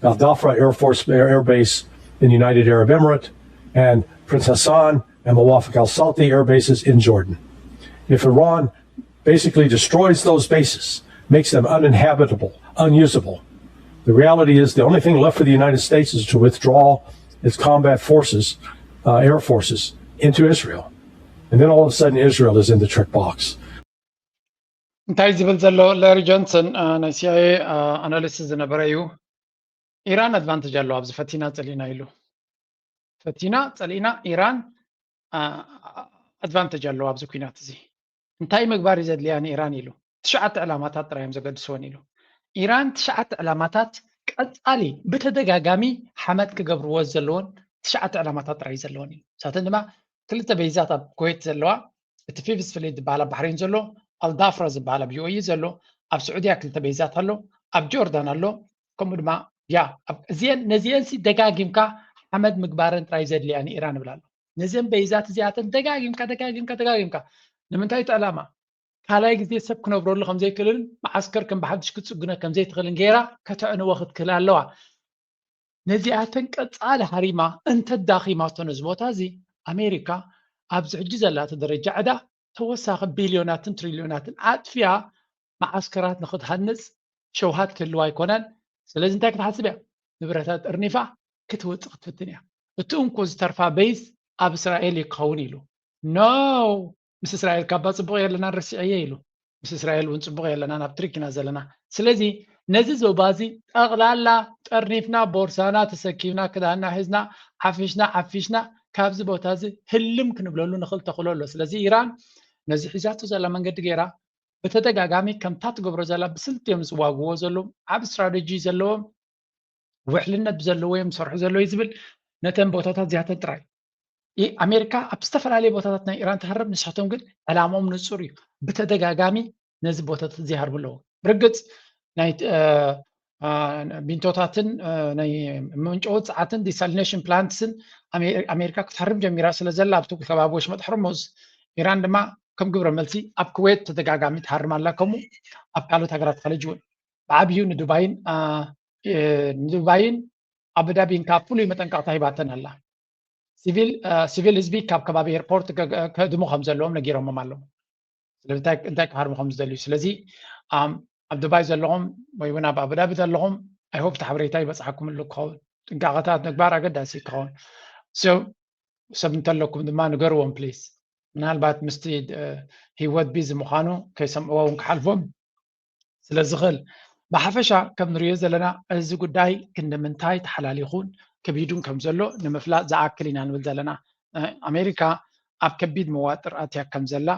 Al Dhafra Air Force Air Base in the United Arab Emirate, and Prince Hassan and Muwaffaq Al Salti air bases in Jordan. If Iran basically destroys those bases, makes them uninhabitable, unusable, the reality is the only thing left for the United States is to withdraw its combat forces, uh, air forces, into Israel. And then all of a sudden, Israel is in the trick box. እንታይ ዝብል ዘሎ ላሪ ጆንሰን ናይ ሲኣይኤ ኣናሊስት ዝነበረ እዩ። ኢራን ኣድቫንቴጅ ኣለዋ ኣብዚ ፈቲና ጸሊእና ኢሉ። ፈቲና ጸሊእና ኢራን ኣድቫንቴጅ ኣለዋ ኣብዚ ኩናት እዚ። እንታይ ምግባር እዩ ዘድልያ ንኢራን ኢሉ። ትሽዓተ ዕላማታት ጥራይ እዮም ዘገድስወን ኢሉ። ኢራን ትሽዓተ ዕላማታት ቀጻሊ ብተደጋጋሚ ሓመድ ክገብርዎ ዘለዎን ትሽዓተ ዕላማታት ጥራይ ዘለዎን ኢሉ። ንሳተን ድማ ክልተ ቤዛት ኣብ ኩዌት ዘለዋ፣ እቲ ፊፍዝ ፍሊት ዝበሃል ኣብ ባሕሬን ዘሎ፣ ኣልዳፍራ ዝበሃል ኣብ ዩኤኢ ዘሎ፣ ኣብ ስዑድያ ክልተ ቤዛት ኣሎ፣ ኣብ ጆርዳን ኣሎ። ከምኡ ድማ ያ እዚአን ነዚአንሲ ደጋጊምካ ሓመድ ምግባረን ጥራይ ዘድልያ ንኢራን ይብል ኣሎ። ነዚአን ቤዛት እዚኣተን ደጋጊምካ ደጋጊምካ ደጋጊምካ ንምንታይ እቲ ዕላማ? ካልኣይ ግዜ ሰብ ክነብረሉ ከምዘይክእልን መዓስከር ከም ብሓድሽ ክትፅግነ ከምዘይትኽእልን ገይራ ከተዕንዎ ክትክእል ኣለዋ። ነዚኣተን ቀፃሊ ሃሪማ እንተዳኺማቶ ነዚ ቦታ እዚ ኣሜሪካ ኣብዚ ሕጂ ዘላቶ ደረጃ ዕዳ ተወሳኺ ቢልዮናትን ትሪልዮናትን ኣጥፊያ መዓስከራት ንክትሃንፅ ሸውሃት ክህልዋ ኣይኮነን። ስለዚ እንታይ ክትሓስብ እያ? ንብረታት እርኒፋ ክትወፅእ ክትፍትን እያ። እቲ እንኮ ዝተርፋ በይዝ ኣብ እስራኤል እዩ ክኸውን ኢሉ። ኖ ምስ እስራኤል ካባ ፅቡቕ የለናን ርስዐየ ኢሉ። ምስ እስራኤል እውን ፅቡቕ የለናን ኣብ ትሪክ ኢና ዘለና። ስለዚ ነዚ ዞባ እዚ ጠቕላላ ጠርኒፍና ቦርሳና ተሰኪብና ክዳንና ሒዝና ዓፊሽና ዓፊሽና ካብዚ ቦታ እዚ ህልም ክንብለሉ ንኽእል ተኽእሎ ኣሎ። ስለዚ ኢራን ነዚ ሒዛቶ ዘላ መንገዲ ገይራ ብተደጋጋሚ ከምታ ትገብሮ ዘላ ብስልቲ እዮም ዝዋግዎ ዘለዉ። ዓብ ስትራተጂ ዘለዎም ውሕልነት ብዘለዎ እዮም ዝሰርሑ ዘለዉ እዩ ዝብል ነተን ቦታታት እዚኣተን ጥራይ። ኣሜሪካ ኣብ ዝተፈላለየ ቦታታት ናይ ኢራን ትሃርም፣ ንሳቶም ግን ዕላምኦም ንፁር እዩ። ብተደጋጋሚ ነዚ ቦታታት እዚ ይሃርሙ ኣለዉ። ብርግፅ ናይ ቢንቶታትን ናይ መመንጨዊ ፀዓትን ዲሳሊኔሽን ፕላንትስን ኣሜሪካ ክትሃርም ጀሚራ ስለ ዘላ ኣብቲ ከባቢ ወሽመጥ ሕርሙዝ ኢራን ድማ ከም ግብረ መልሲ ኣብ ኩዌት ተደጋጋሚ ትሃርም ኣላ። ከምኡ ኣብ ካልኦት ሃገራት ኸለጅ እውን ብዓብዩ ንዱባይን ንዱባይን ኣቡዳቢን ካብ ፍሉይ መጠንቀቕታ ሂባተን ኣላ። ሲቪል ህዝቢ ካብ ከባቢ ኤርፖርት ከድሙ ከም ዘለዎም ነጊሮሞም ኣለዉ። ስለዚ እንታይ ክሃርሙ ከም ዝደልዩ። ስለዚ ኣብ ዱባይ ዘለኹም ወይ እውን ኣብ ኣቡዳቢ ዘለኹም ኣይሆፕ እቲ ሓበሬታ ይበፅሓኩም እሉ ክኸውን። ጥንቃቐታት ምግባር ኣገዳሲ ክኸውን። ሰብ እንተለኩም ድማ ንገርዎም ፕሊስ። ምናልባት ምስቲ ህይወት ቢዚ ምዃኑ ከይሰምዕዎ እውን ክሓልፎም ስለ ዝኽእል። ብሓፈሻ ከም ንሪኦ ዘለና እዚ ጉዳይ ክንዲ ምንታይ ተሓላሊኹን ከቢዱን ከም ዘሎ ንምፍላጥ ዝኣክል ኢና ንብል ዘለና። ኣሜሪካ ኣብ ከቢድ መዋጥር ኣትያ ከም ዘላ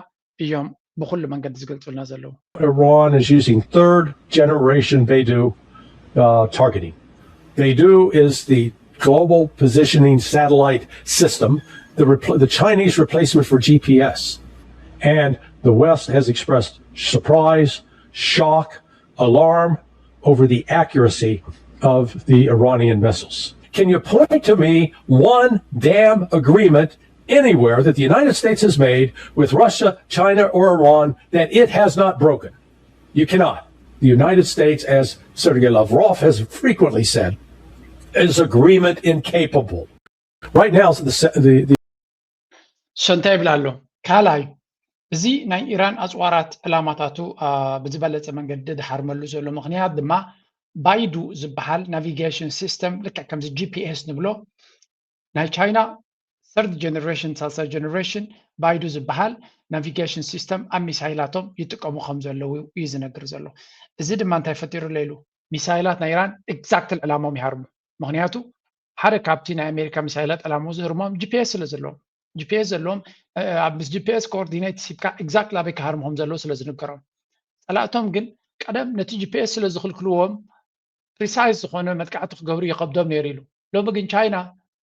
እዮም ብኹሉ መንገዲ ዝገልጹልና ዘለዉ። Iran is using third generation Beidou uh, targeting. Beidou is the global positioning satellite system, the, repl- the Chinese replacement for G P S. And the West has expressed surprise, shock, alarm over the accuracy of the Iranian missiles. Can you point to me one damn agreement anywhere that the United States has made with Russia, China, or Iran that it has not broken. You cannot. The United States, as Sergei Lavrov has frequently said, is agreement incapable. Right now, the, the, the so እንታይ ይብል ኣሎ? ካልኣይ፣ እዚ ናይ ኢራን ኣፅዋራት ዕላማታቱ ብዝበለፀ መንገዲ ድሓርመሉ ዘሎ ምክንያት ድማ ባይዱ ዝበሃል ናቪጌሽን ሲስተም፣ ልክዕ ከምዚ ጂፒኤስ ንብሎ፣ ናይ ቻይና third generation፣ ሳልሳይ ጀነሬሽን ባይዱ ዝበሃል ናቪጌሽን ሲስተም ኣብ ሚሳይላቶም ይጥቀሙ ከም ዘለዉ እዩ ዝነግር ዘሎ። እዚ ድማ እንታይ ፈጢሩለ ኢሉ? ሚሳይላት ናይ ኢራን ኤግዛክትሊ ዕላሞም ይሃርሙ። ምክንያቱ ሓደ ካብቲ ናይ ኣሜሪካ ሚሳይላት ዕላምኡ ዝህርሞም ጂፒኤስ ስለ ዘለዎም፣ ጂፒኤስ ዘለዎም፣ ምስ ጂፒኤስ ኮኦርዲኔት ሂብካ ኤግዛክትሊ ኣበይ ክሃርምኹም ዘለዉ ስለ ዝንገሮም። ፀላእቶም ግን ቀደም ነቲ ጂፒኤስ ስለ ዝኽልክልዎም ፕሪሳይዝ ዝኾነ መጥቃዕቲ ክገብሩ ይኸብዶም ነይሩ ኢሉ። ሎሚ ግን ቻይና፣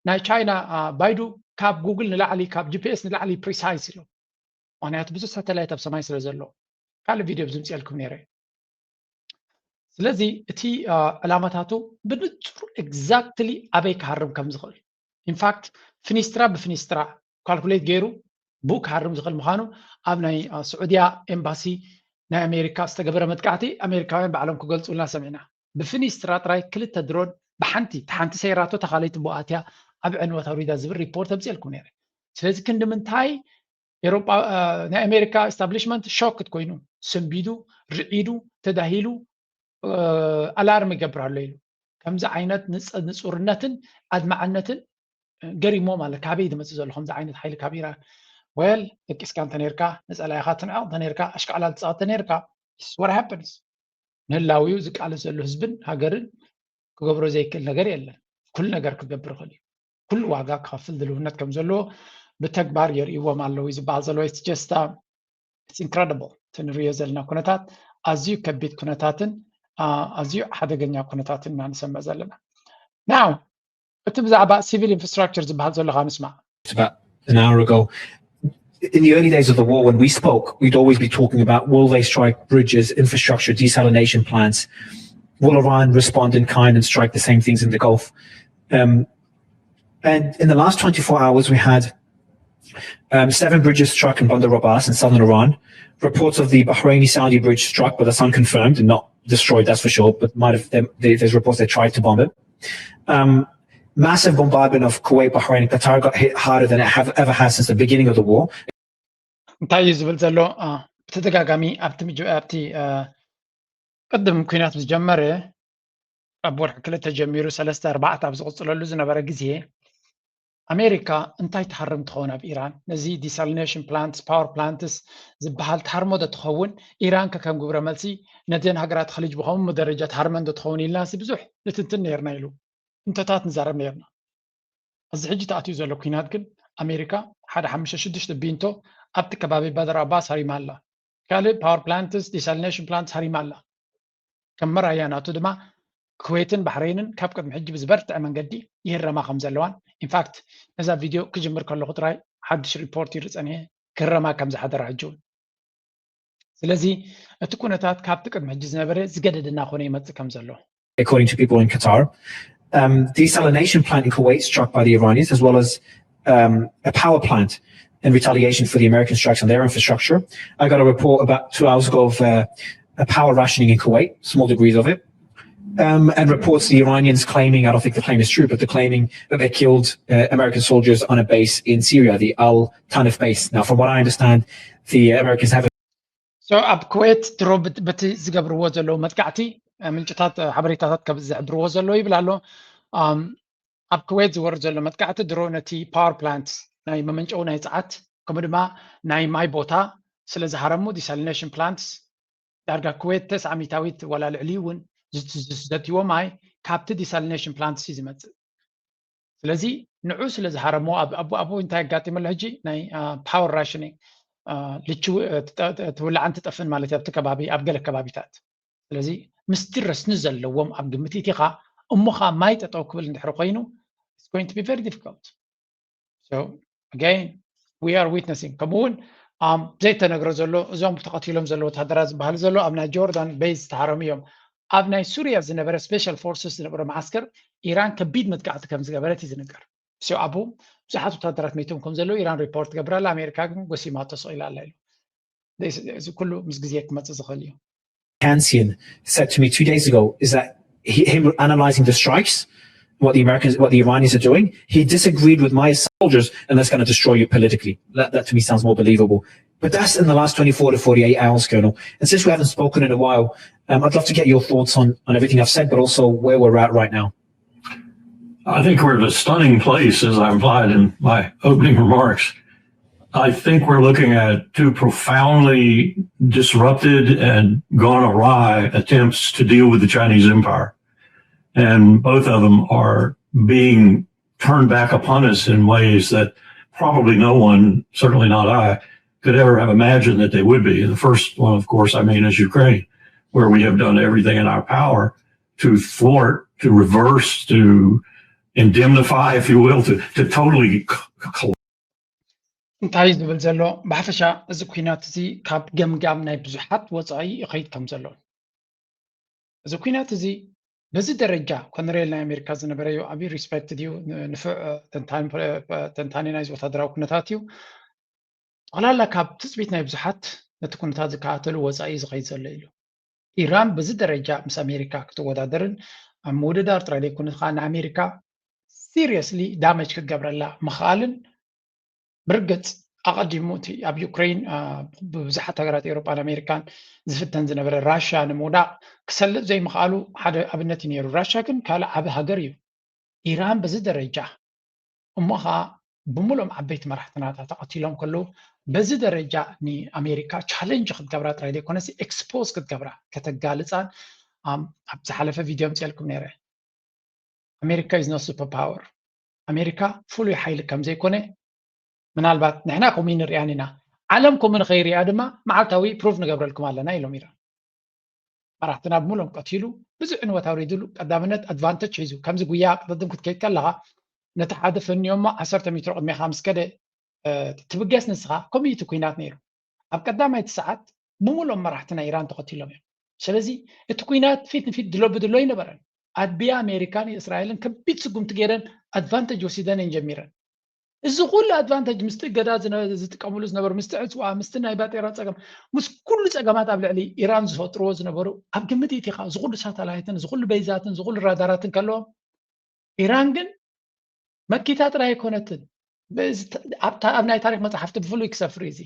ናይ ቻይና ባይዱ ካብ ጉግል ንላዕሊ፣ ካብ ጂፒኤስ ንላዕሊ ፕሪሳይዝ ኢሎም። ምክንያቱ ብዙሕ ሳተላይት ኣብ ሰማይ ስለ ዘሎ። ካልእ ቪድዮ ብዝምፅኤልኩም ነይረ። ስለዚ እቲ ዕላማታቱ ብንጹር ኤግዛክትሊ ኣበይ ክሃርም ከም ዝኽእል፣ ኢንፋክት ፊኒስትራ ብፊኒስትራ ካልኩሌት ገይሩ ብኡ ክሃርም ዝኽእል ምዃኑ ኣብ ናይ ስዑድያ ኤምባሲ ናይ ኣሜሪካ ዝተገበረ መጥቃዕቲ ኣሜሪካውያን ባዕሎም ክገልጹልና ሰሚዕና። ብፊኒስትራ ጥራይ ክልተ ድሮን ብሓንቲ፣ ሓንቲ ሰይራቶ፣ ተኻለይቲ ብኣትያ ኣብ ዕንወት ኣውሪዳ ዝብል ሪፖርት ኣምፅኤልኩም ነይረ። ስለዚ ክንዲ ምንታይ ኤሮጳ፣ ናይ ኣሜሪካ ኤስታብሊሽመንት ሾክድ ኮይኑ፣ ስንቢዱ፣ ርዒዱ፣ ተዳሂሉ፣ ኣላርም ይገብር ኣሎ ኢሉ። ከምዚ ዓይነት ንፁርነትን ኣድማዕነትን ገሪሞም ኣለ። ካበይ ዝመፅእ ዘሎ ከምዚ ዓይነት ሓይሊ ካብ ኢራን? ወል ደቂስካ እንተነርካ፣ ንፀላኢኻ ትንዕቕ እንተነርካ፣ ኣሽካዕላል ትፃወት እንተነርካ፣ what happens? ንህላዊኡ ዝቃለስ ዘሎ ህዝብን ሃገርን ክገብሮ ዘይክእል ነገር የለን። ኩሉ ነገር ክገብር ይኽእል እዩ። ኩሉ ዋጋ ክኸፍል ድልውነት ከም ዘለዎ ብተግባር የርእይዎም ኣለዉ ዝበሃል ዘለዉ። It's just, uh, it's incredible። እቲ ንሪኦ ዘለና ኩነታት ኣዝዩ ከቢድ ኩነታትን ኣዝዩ ሓደገኛ ኩነታትን ኢና ንሰምዕ ዘለና። ናው እቲ ብዛዕባ ሲቪል ኢንፍራስትራክቸር ዝበሃል ዘሎ ከዓ ንስማዕ። About an hour ago, in the early days of the war, when we spoke, we'd always be talking about, will they strike bridges, infrastructure, desalination plants? Will Iran respond in kind and strike the same things in the Gulf? Um, and in the last twenty-four hours, we had um, seven bridges struck in Bandar Abbas in southern Iran. Reports of the Bahraini-Saudi bridge struck, but that's unconfirmed and not destroyed, that's for sure. But might have, there, there's reports they tried to bomb it. Um, massive bombardment of Kuwait, Bahrain, and Qatar got hit harder than it have ever has since the beginning of the war. እንታይ እዩ ዝብል ዘሎ? ብተደጋጋሚ ኣብቲ ኣብቲ ቅድም ኩናት ምስ ጀመረ፣ ካብ ወርሒ ክልተ ጀሚሩ ሰለስተ ኣርባዕተ ኣብ ዝቕፅለሉ ዝነበረ ግዜ ኣሜሪካ እንታይ ትሃርም ትኸውን ኣብ ኢራን? ነዚ ዲሳሊኔሽን ፕላንትስ፣ ፓወር ፕላንትስ ዝበሃል ትሃርሞ ዶ ትኸውን? ኢራን ከ ከም ግብረ መልሲ ነዘን ሃገራት ኸሊጅ ብኸምኡ ደረጃ ትሃርመን ዶ ትኸውን ኢልና ብዙሕ ንትንትን ነርና ኢሉ እንተታት ንዛረብ ነርና። እዚ ሕጂ ተኣትዩ ዘሎ ኩናት ግን ኣሜሪካ ሓደ ሓሙሽተ ሽዱሽተ ቢንቶ ኣብቲ ከባቢ ባደር ኣባስ ሃሪማ ኣላ። ካልእ ፓወር ፕላንትስ፣ ዲሳሊኔሽን ፕላንትስ ሃሪማ ኣላ። ከም መራያ ናቱ ድማ ኩዌትን ባሕረይንን ካብ ቅድሚ ሕጂ ብዝበርትዐ መንገዲ ይህረማ ከም ዘለዋን፣ ኢንፋክት ነዛ ቪድዮ ክጅምር ከለኹ ጥራይ ሓድሽ ሪፖርት ይርፀን እየ ክህረማ ከም ዝሓደራ ሕጂ እውን። ስለዚ እቲ ኩነታት ካብቲ ቅድሚ ሕጂ ዝነበረ ዝገደደ እናኾነ ይመፅእ ከም ዘሎ according to people in Qatar. Um, desalination plant in Kuwait struck by the Iranians, as well as um, a power plant in retaliation for the American strikes on their infrastructure. I got a report about two hours ago of uh, a power rationing in Kuwait, small degrees of it. Um, and reports the Iranians claiming, I don't think the claim is true, but they're claiming that they killed uh, American soldiers on a base in Syria, the Al Tanf base. Now, from what I understand, the Americans have So ኣብ ኩዌት ድሮ በቲ ዝገብርዎ ዘለዉ መጥቃዕቲ ምንጭታት ሓበሬታታት ካብ ዝሕብርዎ ዘለዉ ይብል ኣሎ። ኣብ ኩዌት ዝወርድ ዘሎ መጥቃዕቲ ድሮ ነቲ ፓወር ፕላንት ናይ መመንጨዊ ናይ ፀዓት ከምኡ ድማ ናይ ማይ ቦታ ስለ ዝሃረሙ ዲሳሊኔሽን ፕላንትስ ዳርጋ ኩዌት ተስዓ ሚታዊት ወላ ልዕሊ እውን ዘትይዎ ማይ ካብቲ ዲሳሊኔሽን ፕላንትስ እዩ ዝመፅእ። ስለዚ ንዑ ስለ ዝሃረሞ ኣብኡ እንታይ ኣጋጢመሎ ሕጂ ናይ ፓወር ራሽኒንግ ልችው ትውላዕን ትጠፍን ማለት ኣብቲ ከባቢ ኣብ ገለ ከባቢታት። ስለዚ ምስቲ ረስኒ ዘለዎም ኣብ ግምት ኢቲኻ እሞኻ ማይ ጠጠው ክብል እንድሕር ኮይኑ it's going to be very difficult. So again we are witnessing ከምኡ እውን ዘይተነግረ ዘሎ እዞም ተቐቲሎም ዘለዉ ወታደራት ዝበሃሉ ዘሎ ኣብ ናይ ጆርዳን ቤዝ ዝተሃረሙ እዮም። ኣብ ናይ ሱርያ ዝነበረ ስፔሻል ፎርስስ ዝነበረ መዓስከር ኢራን ከቢድ መጥቃዕቲ ከም ዝገበረት እዩ ዝንገር። እሱ ኣብኡ ብዙሓት ወታደራት መይቶም ከም ዘለዉ ኢራን ሪፖርት ትገብር ኣላ። ኣሜሪካ ግን ጎሲማቶ ስቕ ኢላ ኣላ ኢሉ። እዚ ኩሉ ምስ ግዜ ክመፅእ ዝኽእል እዩ። Hansian said to me two days ago is that he, him analyzing the strikes, what the Americans, what the Iranians are doing, he disagreed with my soldiers, and that's going to destroy you politically. That, that to me sounds more believable. But that's in the last twenty-four to forty-eight hours, Colonel. And since we haven't spoken in a while, um, I'd love to get your thoughts on, on everything I've said, but also where we're at right now. I think we're at a stunning place, as I implied in my opening remarks. I think we're looking at two profoundly disrupted and gone awry attempts to deal with the Chinese empire. And both of them are being turned back upon us in ways that probably no one, certainly not I, could ever have imagined that they would be. The first one, of course, I mean, is Ukraine, where we have done everything in our power to thwart, to reverse, to indemnify, if you will, to, to totally collapse. እንታይ ዝብል ዘሎ ብሓፈሻ እዚ ኩናት እዚ ካብ ገምጋም ናይ ብዙሓት ወፃኢ ይኸይድ ከም ዘሎ። እዚ ኩናት እዚ በዚ ደረጃ ኮነሬል ናይ ኣሜሪካ ዝነበረ እዩ። ኣብ ሪስፔክት ድዩ ንፍዕ ተንታኒ ናይዚ ወታደራዊ ኩነታት እዩ። ጠቕላላ ካብ ትፅቢት ናይ ብዙሓት ነቲ ኩነታት ዝከታተሉ ወፃኢ ዝኸይድ ዘሎ ኢሉ። ኢራን በዚ ደረጃ ምስ ኣሜሪካ ክትወዳደርን ኣብ ምውድዳር ጥራይ ዘይኮነ ከዓ ንኣሜሪካ ሲሪየስሊ ዳመጅ ክትገብረላ ምኽኣልን ብርግፅ ኣቐዲሙ እቲ ኣብ ዩክሬን ብብዙሓት ሃገራት ኤውሮጳን ኣሜሪካን ዝፍተን ዝነበረ ራሽያ ንምውዳቕ ክሰልጥ ዘይምኽኣሉ ሓደ ኣብነት እዩ ነይሩ። ራሽያ ግን ካልእ ዓቢ ሃገር እዩ። ኢራን በዚ ደረጃ እሞ ኸዓ ብምሉኦም ዓበይቲ መራሕትናታ ተቐቲሎም ከለዉ በዚ ደረጃ ንኣሜሪካ ቻለንጅ ክትገብራ ጥራይ ዘይኮነሲ ኤክስፖዝ ክትገብራ ከተጋልፃን ኣብ ዝሓለፈ ቪድዮ ምፅልኩም ነይረ። ኣሜሪካ is not super power። ኣሜሪካ ፍሉይ ሓይሊ ከም ዘይኮነ ምናልባት ንሕና ከምኡ ንሪኣን ኢና። ዓለም ከምኡ ንኸይሪኣ ድማ መዓልታዊ ፕሩፍ ንገብረልኩም ኣለና ኢሎም ኢራን። መራሕትና ብምሎም ቀቲሉ ብዙሕ ዕንወት ኣውሪድሉ ቀዳምነት ኣድቫንተጅ ሒዙ ከምዚ ጉያ ቅድድም ክትከይድ ከለኻ ነቲ ሓደ ፈንዮሞ ዓሰርተ ሜትሮ ቅድሜኻ ምስ ከደ ትብገስ ንስኻ። ከምኡ እቲ ኩናት ነይሩ። ኣብ ቀዳማይቲ ሰዓት ብምሎም መራሕትና ኢራን ተኸቲሎም እዮም። ስለዚ እቲ ኩናት ፊት ንፊት ድሎ ብድሎ ኣይነበረን። ኣድብያ ኣሜሪካን እስራኤልን ከቢድ ስጉምቲ ገይረን ኣድቫንተጅ ወሲደን እየን ጀሚረን። እዚ ኩሉ ኣድቫንተጅ ምስቲ እገዳ ዝነ- ዝጥቀምሉ ዝነበሩ ምስቲ ዕፅዋ ምስቲ ናይ ባጤራ ፀገም ምስ ኩሉ ፀገማት ኣብ ልዕሊ ኢራን ዝፈጥርዎ ዝነበሩ ኣብ ግምት ኢትኻ እዚ ኩሉ ሳተላይትን እዚ ኩሉ በይዛትን እዚ ኩሉ ራዳራትን ከለዎም ኢራን ግን መኪታ ጥራይ ኣይኮነትን። ብዚ ተ- ኣብታ ኣብ ናይ ታሪክ መፅሓፍቲ ብፍሉይ ክሰፍር እዩ እዚ።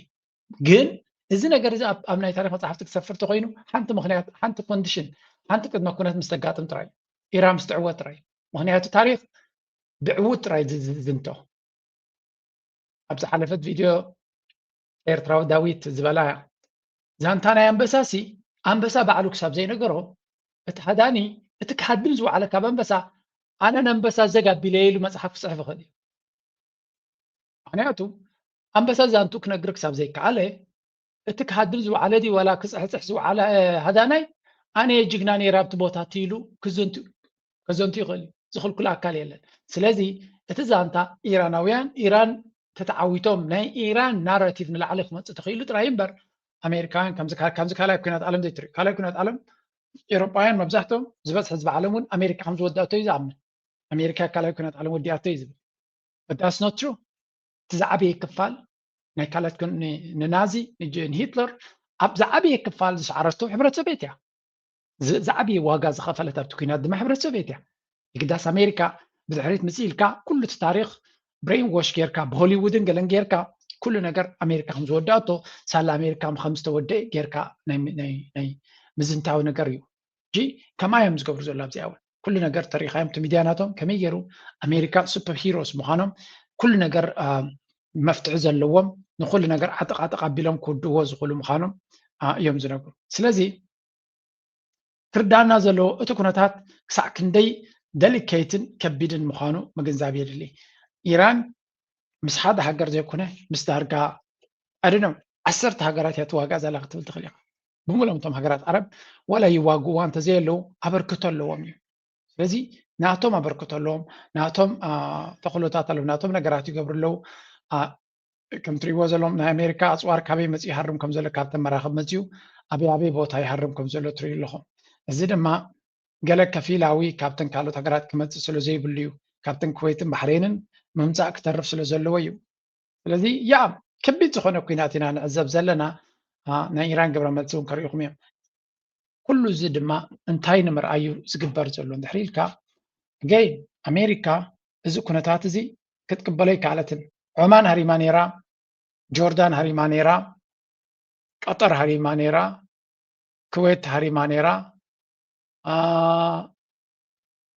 ግን እዚ ነገር እዚ ኣብ ኣብ ናይ ታሪክ መፅሓፍቲ ክሰፍር ተኮይኑ ሓንቲ ምክንያት ሓንቲ ኮንዲሽን ሓንቲ ቅድመ ኩነት ምስ ተጋጥም ጥራይ ኢራን ምስ ትዕወት ጥራይ። ምክንያቱ ታሪክ ብዕውት ጥራይ ዝ- ዝዝንቶ። ኣብ ዝሓለፈት ቪድዮ ኤርትራዊ ዳዊት ዝበላ እያ። ዛንታ ናይ ኣንበሳ ሲ ኣንበሳ ባዕሉ ክሳብ ዘይነገሮ እቲ ሃዳኒ እቲ ክሃድን ዝወዓለ ካብ ኣንበሳ ኣነ ንኣንበሳ ዘግ ኣቢለየ ኢሉ መፅሓፍ ክፅሕፍ ይኽእል እዩ። ምክንያቱ ኣንበሳ ዛንቱ ክነግር ክሳብ ዘይከኣለ እቲ ክሃድን ዝወዓለ ድዩ ዋላ ክፅሕፅሕ ዝወዓለ ሃዳናይ ኣነ ጅግና ነይረ ኣብቲ ቦታ እቲ ኢሉ ክዘንቱ ከዘንቱ ይኽእል እዩ። ዝኽልክሎ ኣካል የለን። ስለዚ እቲ ዛንታ ኢራናውያን ኢራን ተተዓዊቶም ናይ ኢራን ናራቲቭ ንላዕሊ ክመፅእ ተኽኢሉ ጥራይ እምበር ኣሜሪካውያን ከምዚ ካ- ከምዚ ካልኣይ ኩናት ዓለም ዘይትሪኡ። ካልኣይ ኩናት ዓለም ኤውሮጳውያን መብዛሕትኦም ዝበዝሐ ህዝቢ ዓለም እውን ኣሜሪካ ከም ዝወዳእቶ እዩ ዝኣምን። ኣሜሪካ ካልኣይ ኩናት ዓለም ወዲኣቶ እዩ ዝብል። But that's not true። እቲ ዝዓበየ ክፋል ናይ ካልኣት ኩን- ን- ንናዚ ንጀ- ንሂትለር ኣብ ዝዓበየ ክፋል ዝሰዓረቶ ሕብረተሰብ ቤት እያ። ዝ- ዝዓበየ ዋጋ ዝኸፈለት ኣብቲ ኩናት ድማ ሕብረተሰብ ቤት እያ። የግዳስ ኣሜሪካ ብድሕሪት ምጽእ ኢልካ ኩሉ እቲ ታሪክ ብሬን ዎሽ ጌርካ ብሆሊውድን ገለን ጌርካ ኩሉ ነገር ኣሜሪካ ከም ዝወዳእቶ ሳላ ኣሜሪካ ከም ዝተወደአ ጌርካ ናይ ናይ ናይ ምዝንታዊ ነገር እዩ። ሕጂ ከምኣ እዮም ዝገብሩ ዘሎ ኣብዚኣ እውን ኩሉ ነገር ተሪኻዮም እቲ ሚድያ ናቶም ከመይ ገይሩ ኣሜሪካ ሱፐር ሂሮስ ምዃኖም ኩሉ ነገር አ፣ መፍትሒ ዘለዎም ንኩሉ ነገር ዓጥቕ ዓጥቕ ኣቢሎም ክውድእዎ ዝኽእሉ ምዃኖም አ፣ እዮም ዝነግሩ። ስለዚ ክርዳና ዘለዎ እቲ ኩነታት ክሳዕ ክንደይ ደሊኬትን ከቢድን ምዃኑ ምግንዛብ የድሊ። ኢራን ምስ ሓደ ሃገር ዘይኮነ ምስ ዳርጋ ኣደኖም ዓሰርተ ሃገራት እያ ትዋጋእ ዘላ ክትብል ትኽእል ኢኻ። ብምሎም እቶም ሃገራት ዓረብ ዋላ ይዋግእዋ እንተዘየለዉ ኣበርክቶ ኣለዎም እዩ። ስለዚ ናቶም ኣበርክቶ ኣለዎም፣ ናቶም አ፣ ተኽእሎታት ኣለዎም፣ ናቶም ነገራት ይገብሩ ኣለዉ። አ፣ ከም ትሪእዎ ዘለዎም ናይ ኣሜሪካ ኣፅዋር ካበይ መፅኡ ይሃርም ከም ዘሎ ካብተን መራኽብ መፅኡ ኣበይ ኣበይ ቦታ ይሃርም ከም ዘሎ ትሪኡ ኣለኹም። እዚ ድማ ገለ ከፊላዊ ካብተን ካልኦት ሃገራት ክመፅእ ስለ ዘይብሉ እዩ። ካብተን ኩዌትን ባሕሬንን ምምፃእ ክተርፍ ስለ ዘለዎ እዩ። ስለዚ ያ ከቢድ ዝኾነ ኩናት ኢና ንዕዘብ ዘለና። ናይ ኢራን ግብረ መልሲ እውን ከርእኹም እዮም። ኩሉ እዚ ድማ እንታይ ንምርኣዩ ዝግበር ዘሎ እንድሕር ኢልካ፣ ገይ ኣሜሪካ እዚ ኩነታት እዚ ክትቅበሎ ኣይከኣለትን። ዖማን ሃሪማ ነይራ፣ ጆርዳን ሃሪማ ነይራ፣ ቀጠር ሃሪማ ነይራ፣ ክዌት ሃሪማ ነይራ፣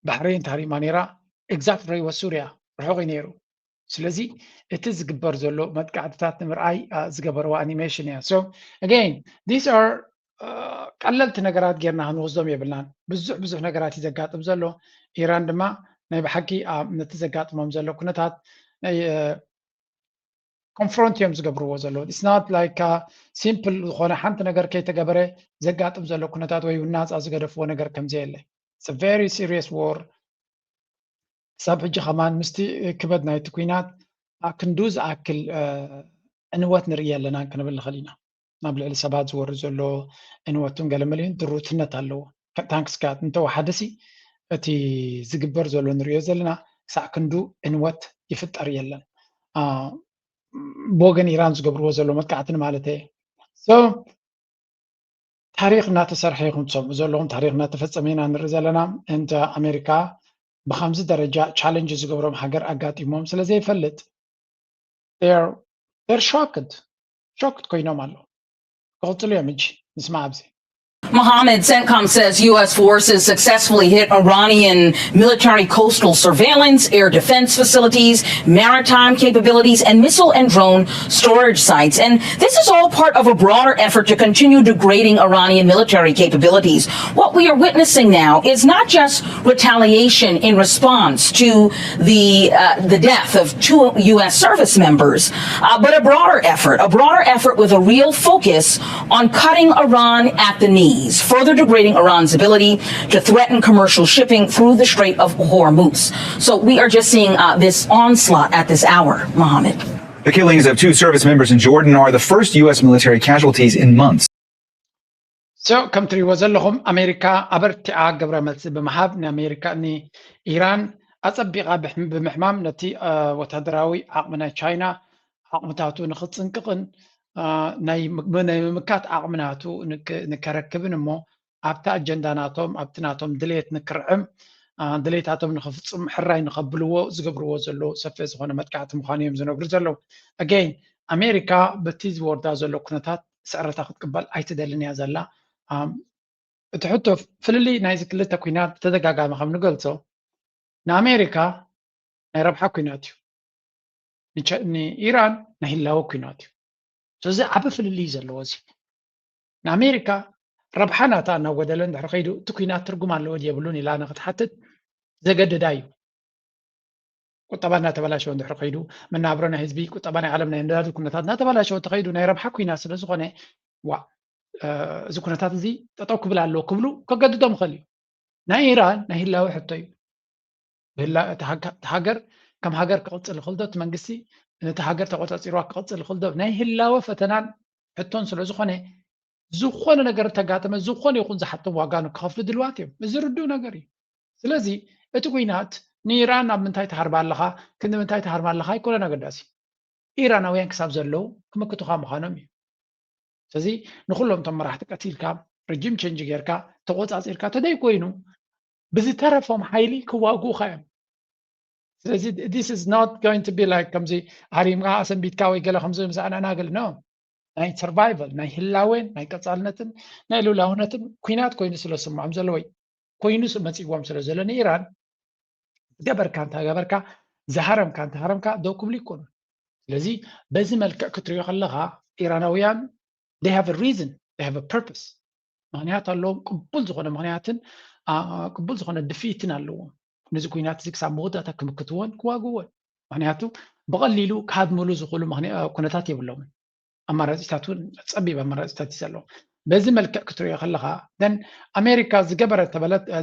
ባሕሬን ሃሪማ ነይራ። ኤግዛክት ረይወ ሱርያ ርሑቕ እዩ ነይሩ። ስለዚ እቲ ዝግበር ዘሎ መጥቃዕትታት ንምርኣይ ዝገበርዋ ኣኒሜሽን እያ። So again, these are ቀለልቲ ነገራት ጌርና ክንወስዶም የብልናን። ብዙሕ ብዙሕ ነገራት እዩ ዘጋጥም ዘሎ። ኢራን ድማ ናይ ብሓቂ ነቲ ዘጋጥሞም ዘሎ ኩነታት ኮንፍሮንት እዮም ዝገብርዎ ዘለዉ። It's not like ሲምፕል ዝኾነ ሓንቲ ነገር ከይተገበረ ዘጋጥም ዘሎ ኩነታት ወይ ናፃ ዝገደፍዎ ነገር ከምዘየለ። It's a very serious war። ክሳብ ሕጂ ከማን ምስቲ ክበድ ናይቲ ኩናት ኣክንዱ ዝኣክል ዕንወት ንርኢ ኣለና ክንብል ንኽእል ኢና። ናብ ልዕሊ ሰባት ዝወርድ ዘሎ ዕንወትን ገለመልን ድሩትነት ኣለዎ። ታንክስ ጋድ እንተወሓደሲ እቲ ዝግበር ዘሎ ንሪኦ ዘለና ክሳዕ ክንዱ ዕንወት ይፍጠር የለን። ብወገን ኢራን ዝገብርዎ ዘሎ መጥቃዕትን ማለት እየ። ታሪክ እናተሰርሐ ይኹም ትሰምዑ ዘለኹም፣ ታሪክ እናተፈፀመ ኢና ንርኢ ዘለና። እንተ ኣሜሪካ ብከምዚ ደረጃ ቻለንጅ ዝገብሮም ሃገር ኣጋጢሞም ስለ ዘይፈልጥ ር ሾክድ ሾክድ ኮይኖም ኣለዉ። ክቕፅሉ እዮም። እጂ ንስማ ኣብዚ Mohammed, CENTCOM says U S forces successfully hit Iranian military coastal surveillance, air defense facilities, maritime capabilities, and missile and drone storage sites. And this is all part of a broader effort to continue degrading Iranian military capabilities. What we are witnessing now is not just retaliation in response to the uh, the death of two U S service members, uh, but a broader effort, a broader effort with a real focus on cutting Iran at the knees, further degrading Iran's ability to threaten commercial shipping through the Strait of Hormuz. So we are just seeing uh, this onslaught at this hour, Mohammed. The killings of two service members in Jordan are the first U S military casualties in months. So ከም ትሪእዎ ዘለኹም ኣሜሪካ ኣበርቲዓ ግብረ መልሲ ብምሃብ ንኣሜሪካ ንኢራን ኣጸቢቓ ብምሕማም ነቲ ወታደራዊ ዓቕሚ ናይ ቻይና ዓቕምታቱ ንኽጽንቅቕን ናይ ምምካት ዓቕሚ ናቱ ንከረክብን እሞ ኣብቲ ኣጀንዳ ናቶም ኣብቲ ናቶም ድሌት ንክርዕም ድሌታቶም ንኽፍጽም ሕራይ ንኸብልዎ ዝገብርዎ ዘለዉ ሰፊሕ ዝኾነ መጥቃዕቲ ምዃኑ እዮም ዝነግሩ ዘለዉ። ኣገይን ኣሜሪካ በቲ ዝወርዳ ዘሎ ኩነታት ስዕረታ ክትቅበል ኣይትደልን እያ ዘላ። እቲ ሕቶ ፍልልይ ናይዚ ክልተ ኩናት ብተደጋጋሚ ከም ንገልጾ ንኣሜሪካ ናይ ረብሓ ኩናት እዩ፣ ንኢራን ናይ ህላወ ኩናት እዩ። ስለዚ ዓቢ ፍልልይ ዘለዎ እዚ ንኣሜሪካ ረብሓ ናታ እናጎደለ እንድሕር ከይዱ እቲ ኩናት ትርጉም ኣለዎ የብሉን ኢላ ንክትሓትት ዘገድዳ እዩ። ቁጠባ እናተበላሸወ እንድሕር ከይዱ መናብሮ ናይ ህዝቢ ቁጠባ ናይ ዓለም ናይ ነዳዲ ኩነታት እናተበላሸወ ተኸይዱ ናይ ረብሓ ኩናት ስለ ዝኾነ ዋ እዚ ኩነታት እዚ ጠጠው ክብል ኣለዎ ክብሉ ከገድዶም ይኽእል እዩ። ናይ ኢራን ናይ ህላዊ ሕቶ እዩ። እቲ ሃገር ከም ሃገር ክቕፅል ይኽእል ዶ? እቲ መንግስቲ ነቲ ሃገር ተቆፃፂርዋ ክቕፅል ይኽእል ዶ? ናይ ህላወ ፈተናን ሕቶን ስለ ዝኾነ ዝኾነ ነገር እንተጋጠመ ዝኾነ ይኹን ዝሓቶም ዋጋ ንክኸፍሉ ድልዋት እዮም። እዚ ርዱእ ነገር እዩ። ስለዚ እቲ ኩናት ንኢራን ኣብ ምንታይ ትሃርባ ኣለኻ ክንዲ ምንታይ ትሃርማ ኣለኻ ኣይኮነን ኣገዳሲ። ኢራናውያን ክሳብ ዘለዉ ክምክቱኻ ምዃኖም እዩ። ስለዚ ንኩሎም እቶም መራሕቲ ቀቲልካ ርጅም ቸንጅ ጌርካ ተቆፃፂርካ ተደይ ኮይኑ ብዝተረፎም ሓይሊ ክዋግኡኻ እዮም። ስለዚ this is not going to be like ከምዚ ሃሪምካ ኣሰንቢትካ ወይ ገለ ከምዚ ምሳኣናናግል ኖ ናይ ሰርቫይቫል ናይ ህላዌን ናይ ቀፃልነትን ናይ ልውላውነትን ኩናት ኮይኑ ስለ ዝስምዖም ዘሎ ወይ ኮይኑ መፂዎም ስለ ዘሎ ንኢራን ዝገበርካ እንተገበርካ ዝሃረምካ እንተሃረምካ ደው ክብሉ ይኮኑ። ስለዚ በዚ መልክዕ ክትሪኦ ከለካ ኢራናውያን they have a reason, they have a purpose። ምክንያት ኣለዎም። ቅቡል ዝኾነ ምክንያትን ቅቡል ዝኾነ ድፍኢትን ኣለዎም። ነዚ ኩናት እዚ ክሳብ መወዳእታ ክምክትዎን ክዋግዎን። ምክንያቱ ብቐሊሉ ክሃድምሉ ዝኽእሉ ኩነታት የብሎምን። ኣማራፂታት እውን ፀቢብ ኣማራፂታት እዩ ዘለዎም። በዚ መልክዕ ክትሪኦ ከለካ then ኣሜሪካ ዝገበረ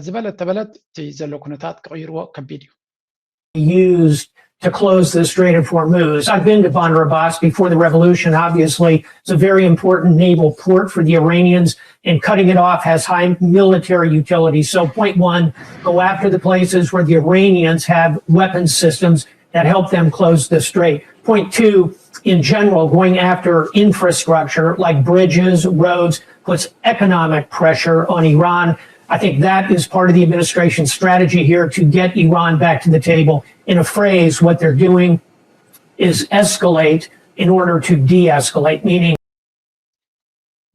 ዝበለት ተበለት እቲ ዘሎ ኩነታት ክቕይርዎ ከቢድ እዩ። used to close the Strait of Hormuz. I've been to Bandar Abbas before the revolution, obviously. It's a very important naval port for the Iranians, and cutting it off has high military utility. So, point one, go after the places where the Iranians have weapons systems. that help them close the strait. Point two, in general, going after infrastructure like bridges, roads, puts economic pressure on Iran. I think that is part of the administration's strategy here to get Iran back to the table. In a phrase, what they're doing is escalate in order to de escalate, meaning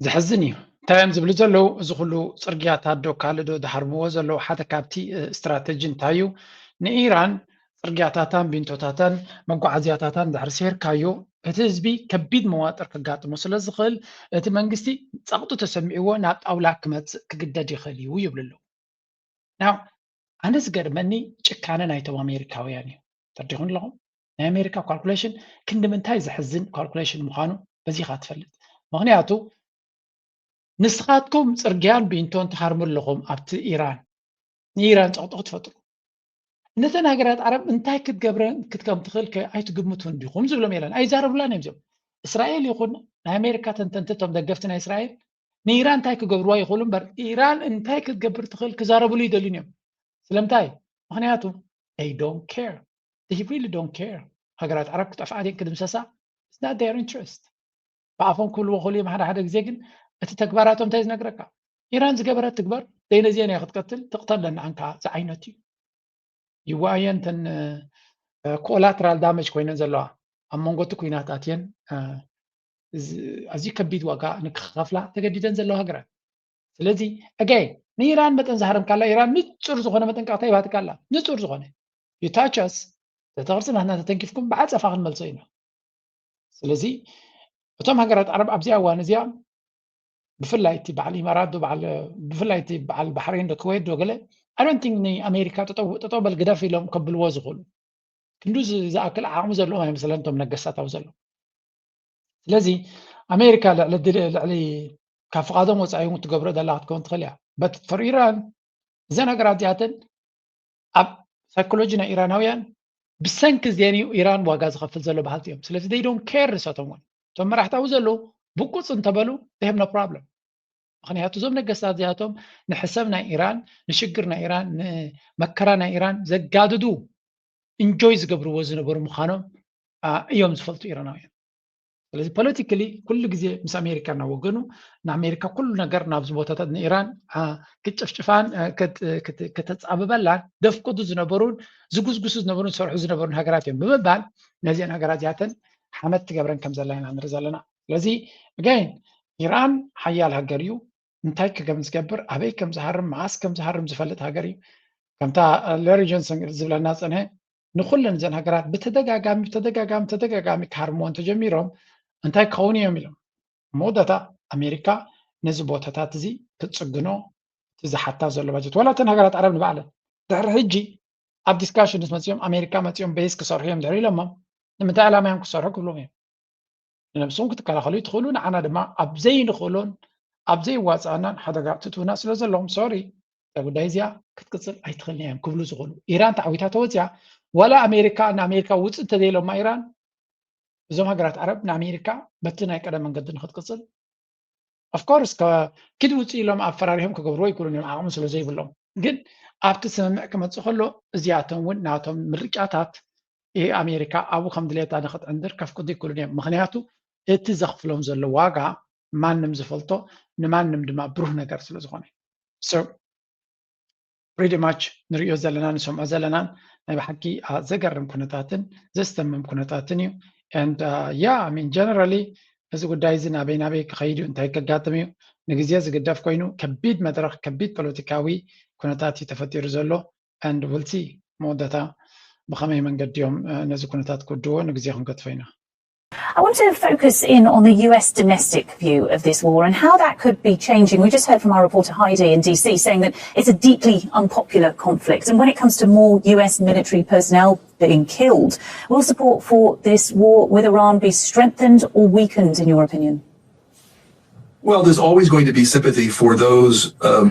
ዘሕዝን እዩ። እንታይ እዮም ዝብሉ ዘለዉ? እዚ ኩሉ ፅርግያታት ዶ ካልእ ዶ ዝሃርምዎ ዘለዉ? ሓደ ካብቲ ስትራተጂ እንታይ እዩ? ንኢራን ፅርግያታታን ቢንቶታታን መጓዓዝያታታን ድሕሪ ሴርካዮ እቲ ህዝቢ ከቢድ መዋጥር ከጋጥሞ ስለ ዝኽእል እቲ መንግስቲ ፀቕጡ ተሰሚዕዎ ናብ ጣውላ ክመፅእ ክግደድ ይኽእል እዩ ይብሉ ኣለዉ። ናው ኣነ ዝገርመኒ ጭካነ ናይቶም ኣሜሪካውያን እዩ። ተርዲኹም ኣለኹም? ናይ ኣሜሪካ ካልኩሌሽን ክንዲ ምንታይ ዘሕዝን ካልኩሌሽን ምዃኑ በዚኻ ትፈልጥ። ምክንያቱ ንስኻትኩም ፅርግያን ቢንቶን ትሃርሙ ኣለኹም ኣብቲ ኢራን ንኢራን ፀቕጦ ክትፈጥሩ። ነተን ሃገራት ዓረብ እንታይ ክትገብረን ክትከም ትኽእል ከ ኣይትግምቱን ዲኹም ዝብሎም የለን። ኣይዛረብላን እዮም እዚኦም። እስራኤል ይኹን ናይ ኣሜሪካ ተንተንቲ እቶም ደገፍቲ ናይ እስራኤል ንኢራን እንታይ ክገብርዋ ይኽእሉ እምበር ኢራን እንታይ ክትገብር ትኽእል ክዛረብሉ ይደልዩን እዮም። ስለምንታይ? ምክንያቱ they don't care, they really don't care። ሃገራት ዓረብ ክጠፍኣ ድየን ክድምሰሳ? It's not their interest። ብኣፎም ክብልዎ ክእሉ እዮም ሓደ ሓደ ግዜ፣ ግን እቲ ተግባራቶም እንታይ ዝነግረካ? ኢራን ዝገበረት ትግበር፣ ዘይነዚአን እያ ክትቀትል፣ ትቕተል ለና ኣንካ ዝዓይነት እዩ። ይዋኣየን ተን ኮላትራል ዳመጅ ኮይነን ዘለዋ ኣብ መንጎ እቲ ኩናት ኣትየን ኣዝዩ ከቢድ ዋጋ ንክኸፍላ ተገዲደን ዘለዋ ሃገራት። ስለዚ ኣጋይ ንኢራን መጠን ዝሃረምካላ ኢራን ንፁር ዝኾነ መጠንቀቕታ ይባትካላ። ንፁር ዝኾነ you touch us፣ ተተቕርፂ ናትና ተተንኪፍኩም ብዓፀፋ ክንመልሶ ኢና። ስለዚ እቶም ሃገራት ዓረብ ኣብዚኣ እዋን እዚኣ ብፍላይ እቲ በዓል ኢማራት ዶ በዓል ብፍላይ እቲ በዓል ባሕሬን ዶ ክወይት ዶ ገለ ኣይ ዶንት ቲንክ ንኣሜሪካ ጠጠው በል ግደፍ ኢሎም ከብልዎ ዝኽእሉ ክንዱ ዝኣክል ዓቕሚ ዘለዎም ኣይመስለን እቶም ነገስታት ኣብ ዘሎ። ስለዚ ኣሜሪካ ልዕሊ ልዕሊ ካብ ፍቓዶም ወፃኢ እውን ትገብሮ ደላ ክትከውን ትኽእል እያ። በት ፈር ኢራን እዘን ሃገራት እዚኣተን ኣብ ሳይኮሎጂ ናይ ኢራናውያን ብሰንኪ እዚአን እዩ ኢራን ዋጋ ዝኸፍል ዘሎ በሃልቲ እዮም። ስለዚ they don't care ንሳቶም እውን እቶም መራሕቲ ኣብኡ ዘለዉ ብቁፅ እንተበሉ they have no problem። ምክንያቱ እዞም ነገስታት እዚኣቶም ንሕሰብ ናይ ኢራን ንሽግር ናይ ኢራን ንመከራ ናይ ኢራን ዘጋድዱ ኢንጆይ ዝገብርዎ ዝነበሩ ምዃኖም እዮም ዝፈልጡ ኢራናውያን። ስለዚ ፖለቲካሊ ኩሉ ግዜ ምስ ኣሜሪካ እናወገኑ ንኣሜሪካ ኩሉ ነገር ናብዚ ቦታታት ንኢራን ክትጭፍጭፋን ከተፃብበላን ደፍቅዱ ዝነበሩን ዝጉስጉሱ ዝነበሩን ዝሰርሑ ዝነበሩን ሃገራት እዮም ብምባል ነዚአን ሃገራት እዚኣተን ሓመት ትገብረን ከም ዘላ ኢና ንርኢ ዘለና። ስለዚ ኣጋይን ኢራን ሓያል ሃገር እዩ። እንታይ ከም ዝገብር ኣበይ ከም ዝሃርም መዓስ ከም ዝሃርም ዝፈልጥ ሃገር እዩ። ከምታ ሌሪ ጆንሰን ዝብለና ዝፀንሐ ንኩለን እዘን ሃገራት ብተደጋጋሚ ብተደጋጋሚ ተደጋጋሚ ክሃርምዎ እንተጀሚሮም እንታይ ክኸውን እዮም ኢሎም መወዳእታ ኣሜሪካ ነዚ ቦታታት እዚ ክትፅግኖ እቲ ዝሓታ ዘሎ ባጀት ዋላ እተን ሃገራት ዓረብ ንባዕለን ድሕሪ ሕጂ ኣብ ዲስካሽንስ መፂኦም ኣሜሪካ መፂኦም ቤዝ ክሰርሑ እዮም ድሕሪ ኢሎሞም ንምንታይ ዕላማ እዮም ክሰርሑ ክብሎም እዮም። ንነብስኹም ክትከላኸሉ ትኽእሉ ንዓና ድማ ኣብ ዘይንኽእሎን ኣብ ዘይዋፃእናን ሓደጋ ትእትውና ስለ ዘለኹም ሶሪ እዛ ጉዳይ እዚኣ ክትቅፅል ኣይትኽእልን እያ ክብሉ ዝኽእሉ። ኢራን ተዓዊታ ተወፂኣ ዋላ ኣሜሪካ ንኣሜሪካ ውፅእ እንተዘይሎማ ኢራን እዞም ሃገራት ዓረብ ንኣሜሪካ በቲ ናይ ቀደም መንገዲ ንክትቅፅል ኦፍኮርስ ኪድ ውፅእ ኢሎም ኣፈራሪሆም ክገብርዎ ይክእሉን እዮም ዓቕሚ ስለ ዘይብሎም። ግን ኣብቲ ስምምዕ ክመፅእ ከሎ እዚኣቶም እውን ናቶም ምርጫታት ኣሜሪካ ኣብኡ ከም ድሌታ ንክትዕንድር ከፍቅዱ ይክእሉን እዮም። ምክንያቱ እቲ ዘኽፍሎም ዘሎ ዋጋ ማንም ዝፈልጦ ንማንም ድማ ብሩህ ነገር ስለ ዝኾነ pretty much ንሪኦ ዘለና ንሰምዖ ዘለናን ናይ ብሓቂ ዘገርም ኩነታትን ዘስተምም ኩነታትን እዩ። And yeah I mean generally እዚ ጉዳይ እዚ ናበይ ናበይ ክኸይድ እዩ እንታይ ከጋጥም እዩ ንግዜ ዝግደፍ ኮይኑ ከቢድ መድረኽ ከቢድ ፖለቲካዊ ኩነታት እዩ ተፈጢሩ ዘሎ። And we'll see መወዳእታ ብኸመይ መንገዲ እዮም ነዚ ኩነታት ክውድዎ ንግዜ ክንገድፎ ኢና። I want to focus in on the U S domestic view of this war and how that could be changing. We just heard from our reporter Heidi in D C saying that it's a deeply unpopular conflict. And when it comes to more U S military personnel being killed, will support for this war with Iran be strengthened or weakened, in your opinion? Well, there's always going to be sympathy for those um,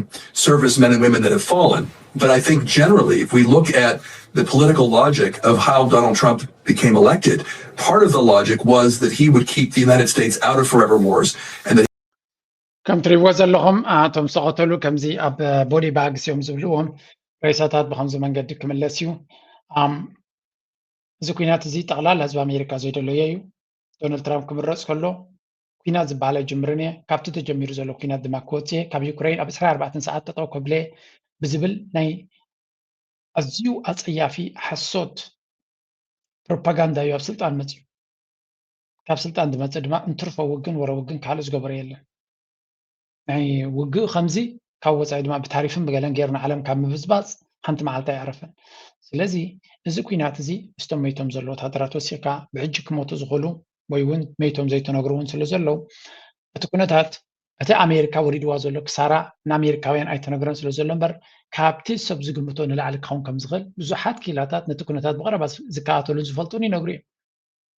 servicemen and women that have fallen. But I think generally, if we look at the political logic of how Donald Trump became elected, part of the logic was that he would keep the United States out of forever wars and that ከም ትሪብዎ ዘለኹም እቶም ዝተቐተሉ ከምዚ ኣብ ቦዲ ባግስ እዮም ዝብልዎም ሬሳታት ብከምዚ መንገዲ ክምለስ እዩ። እዚ ኩናት እዚ ጠቕላላ ህዝቢ ኣሜሪካ ዘይደለዮ እዩ። ዶናልድ ትራምፕ ክምረፅ ከሎ ኩናት ዝበሃል ኣይጅምርን እየ፣ ካብቲ ተጀሚሩ ዘሎ ኩናት ድማ ክወፅእ እየ፣ ካብ ዩክሬን ኣብ ዕስራን ኣርባዕተን ሰዓት ጠጠው ከብለ ብዝብል ናይ ኣዝዩ ኣፀያፊ ሓሶት ፕሮፓጋንዳ እዩ ኣብ ስልጣን መፅዩ። ካብ ስልጣን ዝመፅእ ድማ እንትርፎ ውግን ወረ ውግን ካልእ ዝገበሮ የለን። ናይ ውግእ ከምዚ ካብ ወፃኢ ድማ ብታሪፍን ብገለን ገይሩ ንዓለም ካብ ምብዝባፅ ሓንቲ መዓልቲ ኣይኣረፈን። ስለዚ እዚ ኩናት እዚ ምስቶም መይቶም ዘሎ ወታደራት ወሲኽካ ብሕጂ ክሞቱ ዝኽእሉ ወይ እውን መይቶም ዘይተነግሩ እውን ስለ ዘለዉ እቲ ኩነታት እቲ ኣሜሪካ ወሪድዋ ዘሎ ክሳራ ንኣሜሪካውያን ኣይተነግረን ስለ ዘሎ እምበር ካብቲ ሰብ ዝግምቶ ንላዕሊ ክኸውን ከም ዝኽእል ብዙሓት ክኢላታት ነቲ ኩነታት ብቐረባ ዝከታተሉን ዝፈልጡን ይነግሩ እዮም።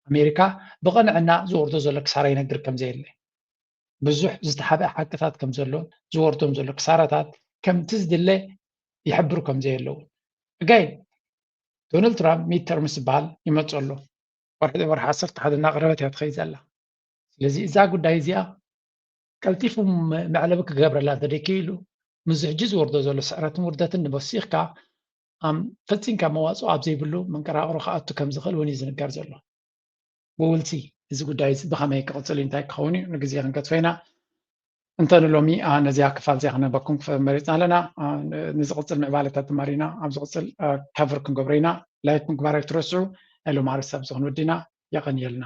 ኣሜሪካ ብቐንዕና ዝወርዶ ዘሎ ክሳራ ይነግር ከም ዘየለ ብዙሕ ዝተሓብአ ሓቅታት ከም ዘሎን ዝወርዶም ዘሎ ክሳራታት ከምቲ ዝድለ ይሕብሩ ከም ዘየለውን። እጋይ ዶናልድ ትራምፕ ሚድ ተርምስ ዝበሃል ይመፅእ ኣሎ። ወርሒ ወርሒ ዓሰርተ ሓደ እናቐረበት እያ ትኸይድ ዘላ። ስለዚ እዛ ጉዳይ እዚኣ ቀልጢፉ መዕለቢ ክገብረላ እንተደይክኢሉ ምስዚ ሕጂ ዝወርዶ ዘሎ ስዕረትን ውርደትን ንበሲኽካ ፈፂምካ መዋፅኦ ኣብ ዘይብሉ መንቀራቕሮ ክኣቱ ከም ዝኽእል እውን እዩ ዝንገር ዘሎ። We will see እዚ ጉዳይ እዚ ብኸመይ ክቕፅል እዩ እንታይ ክኸውን እዩ ንግዜ ክንገድፎ ኢና። እንተ ንሎሚ ነዚኣ ክፋል እዚኣ ክነህበኩም መሪፅና ኣለና። ንዝቕፅል ምዕባለታት ድማ ርኢና ኣብ ዝቕፅል ከቨር ክንገብሮ ኢና። ላይክ ምግባር ኣይትረስዑ። ናይ ሎም ኣርእስቲ ኣብዚ ክንወድና። የቐንየልና።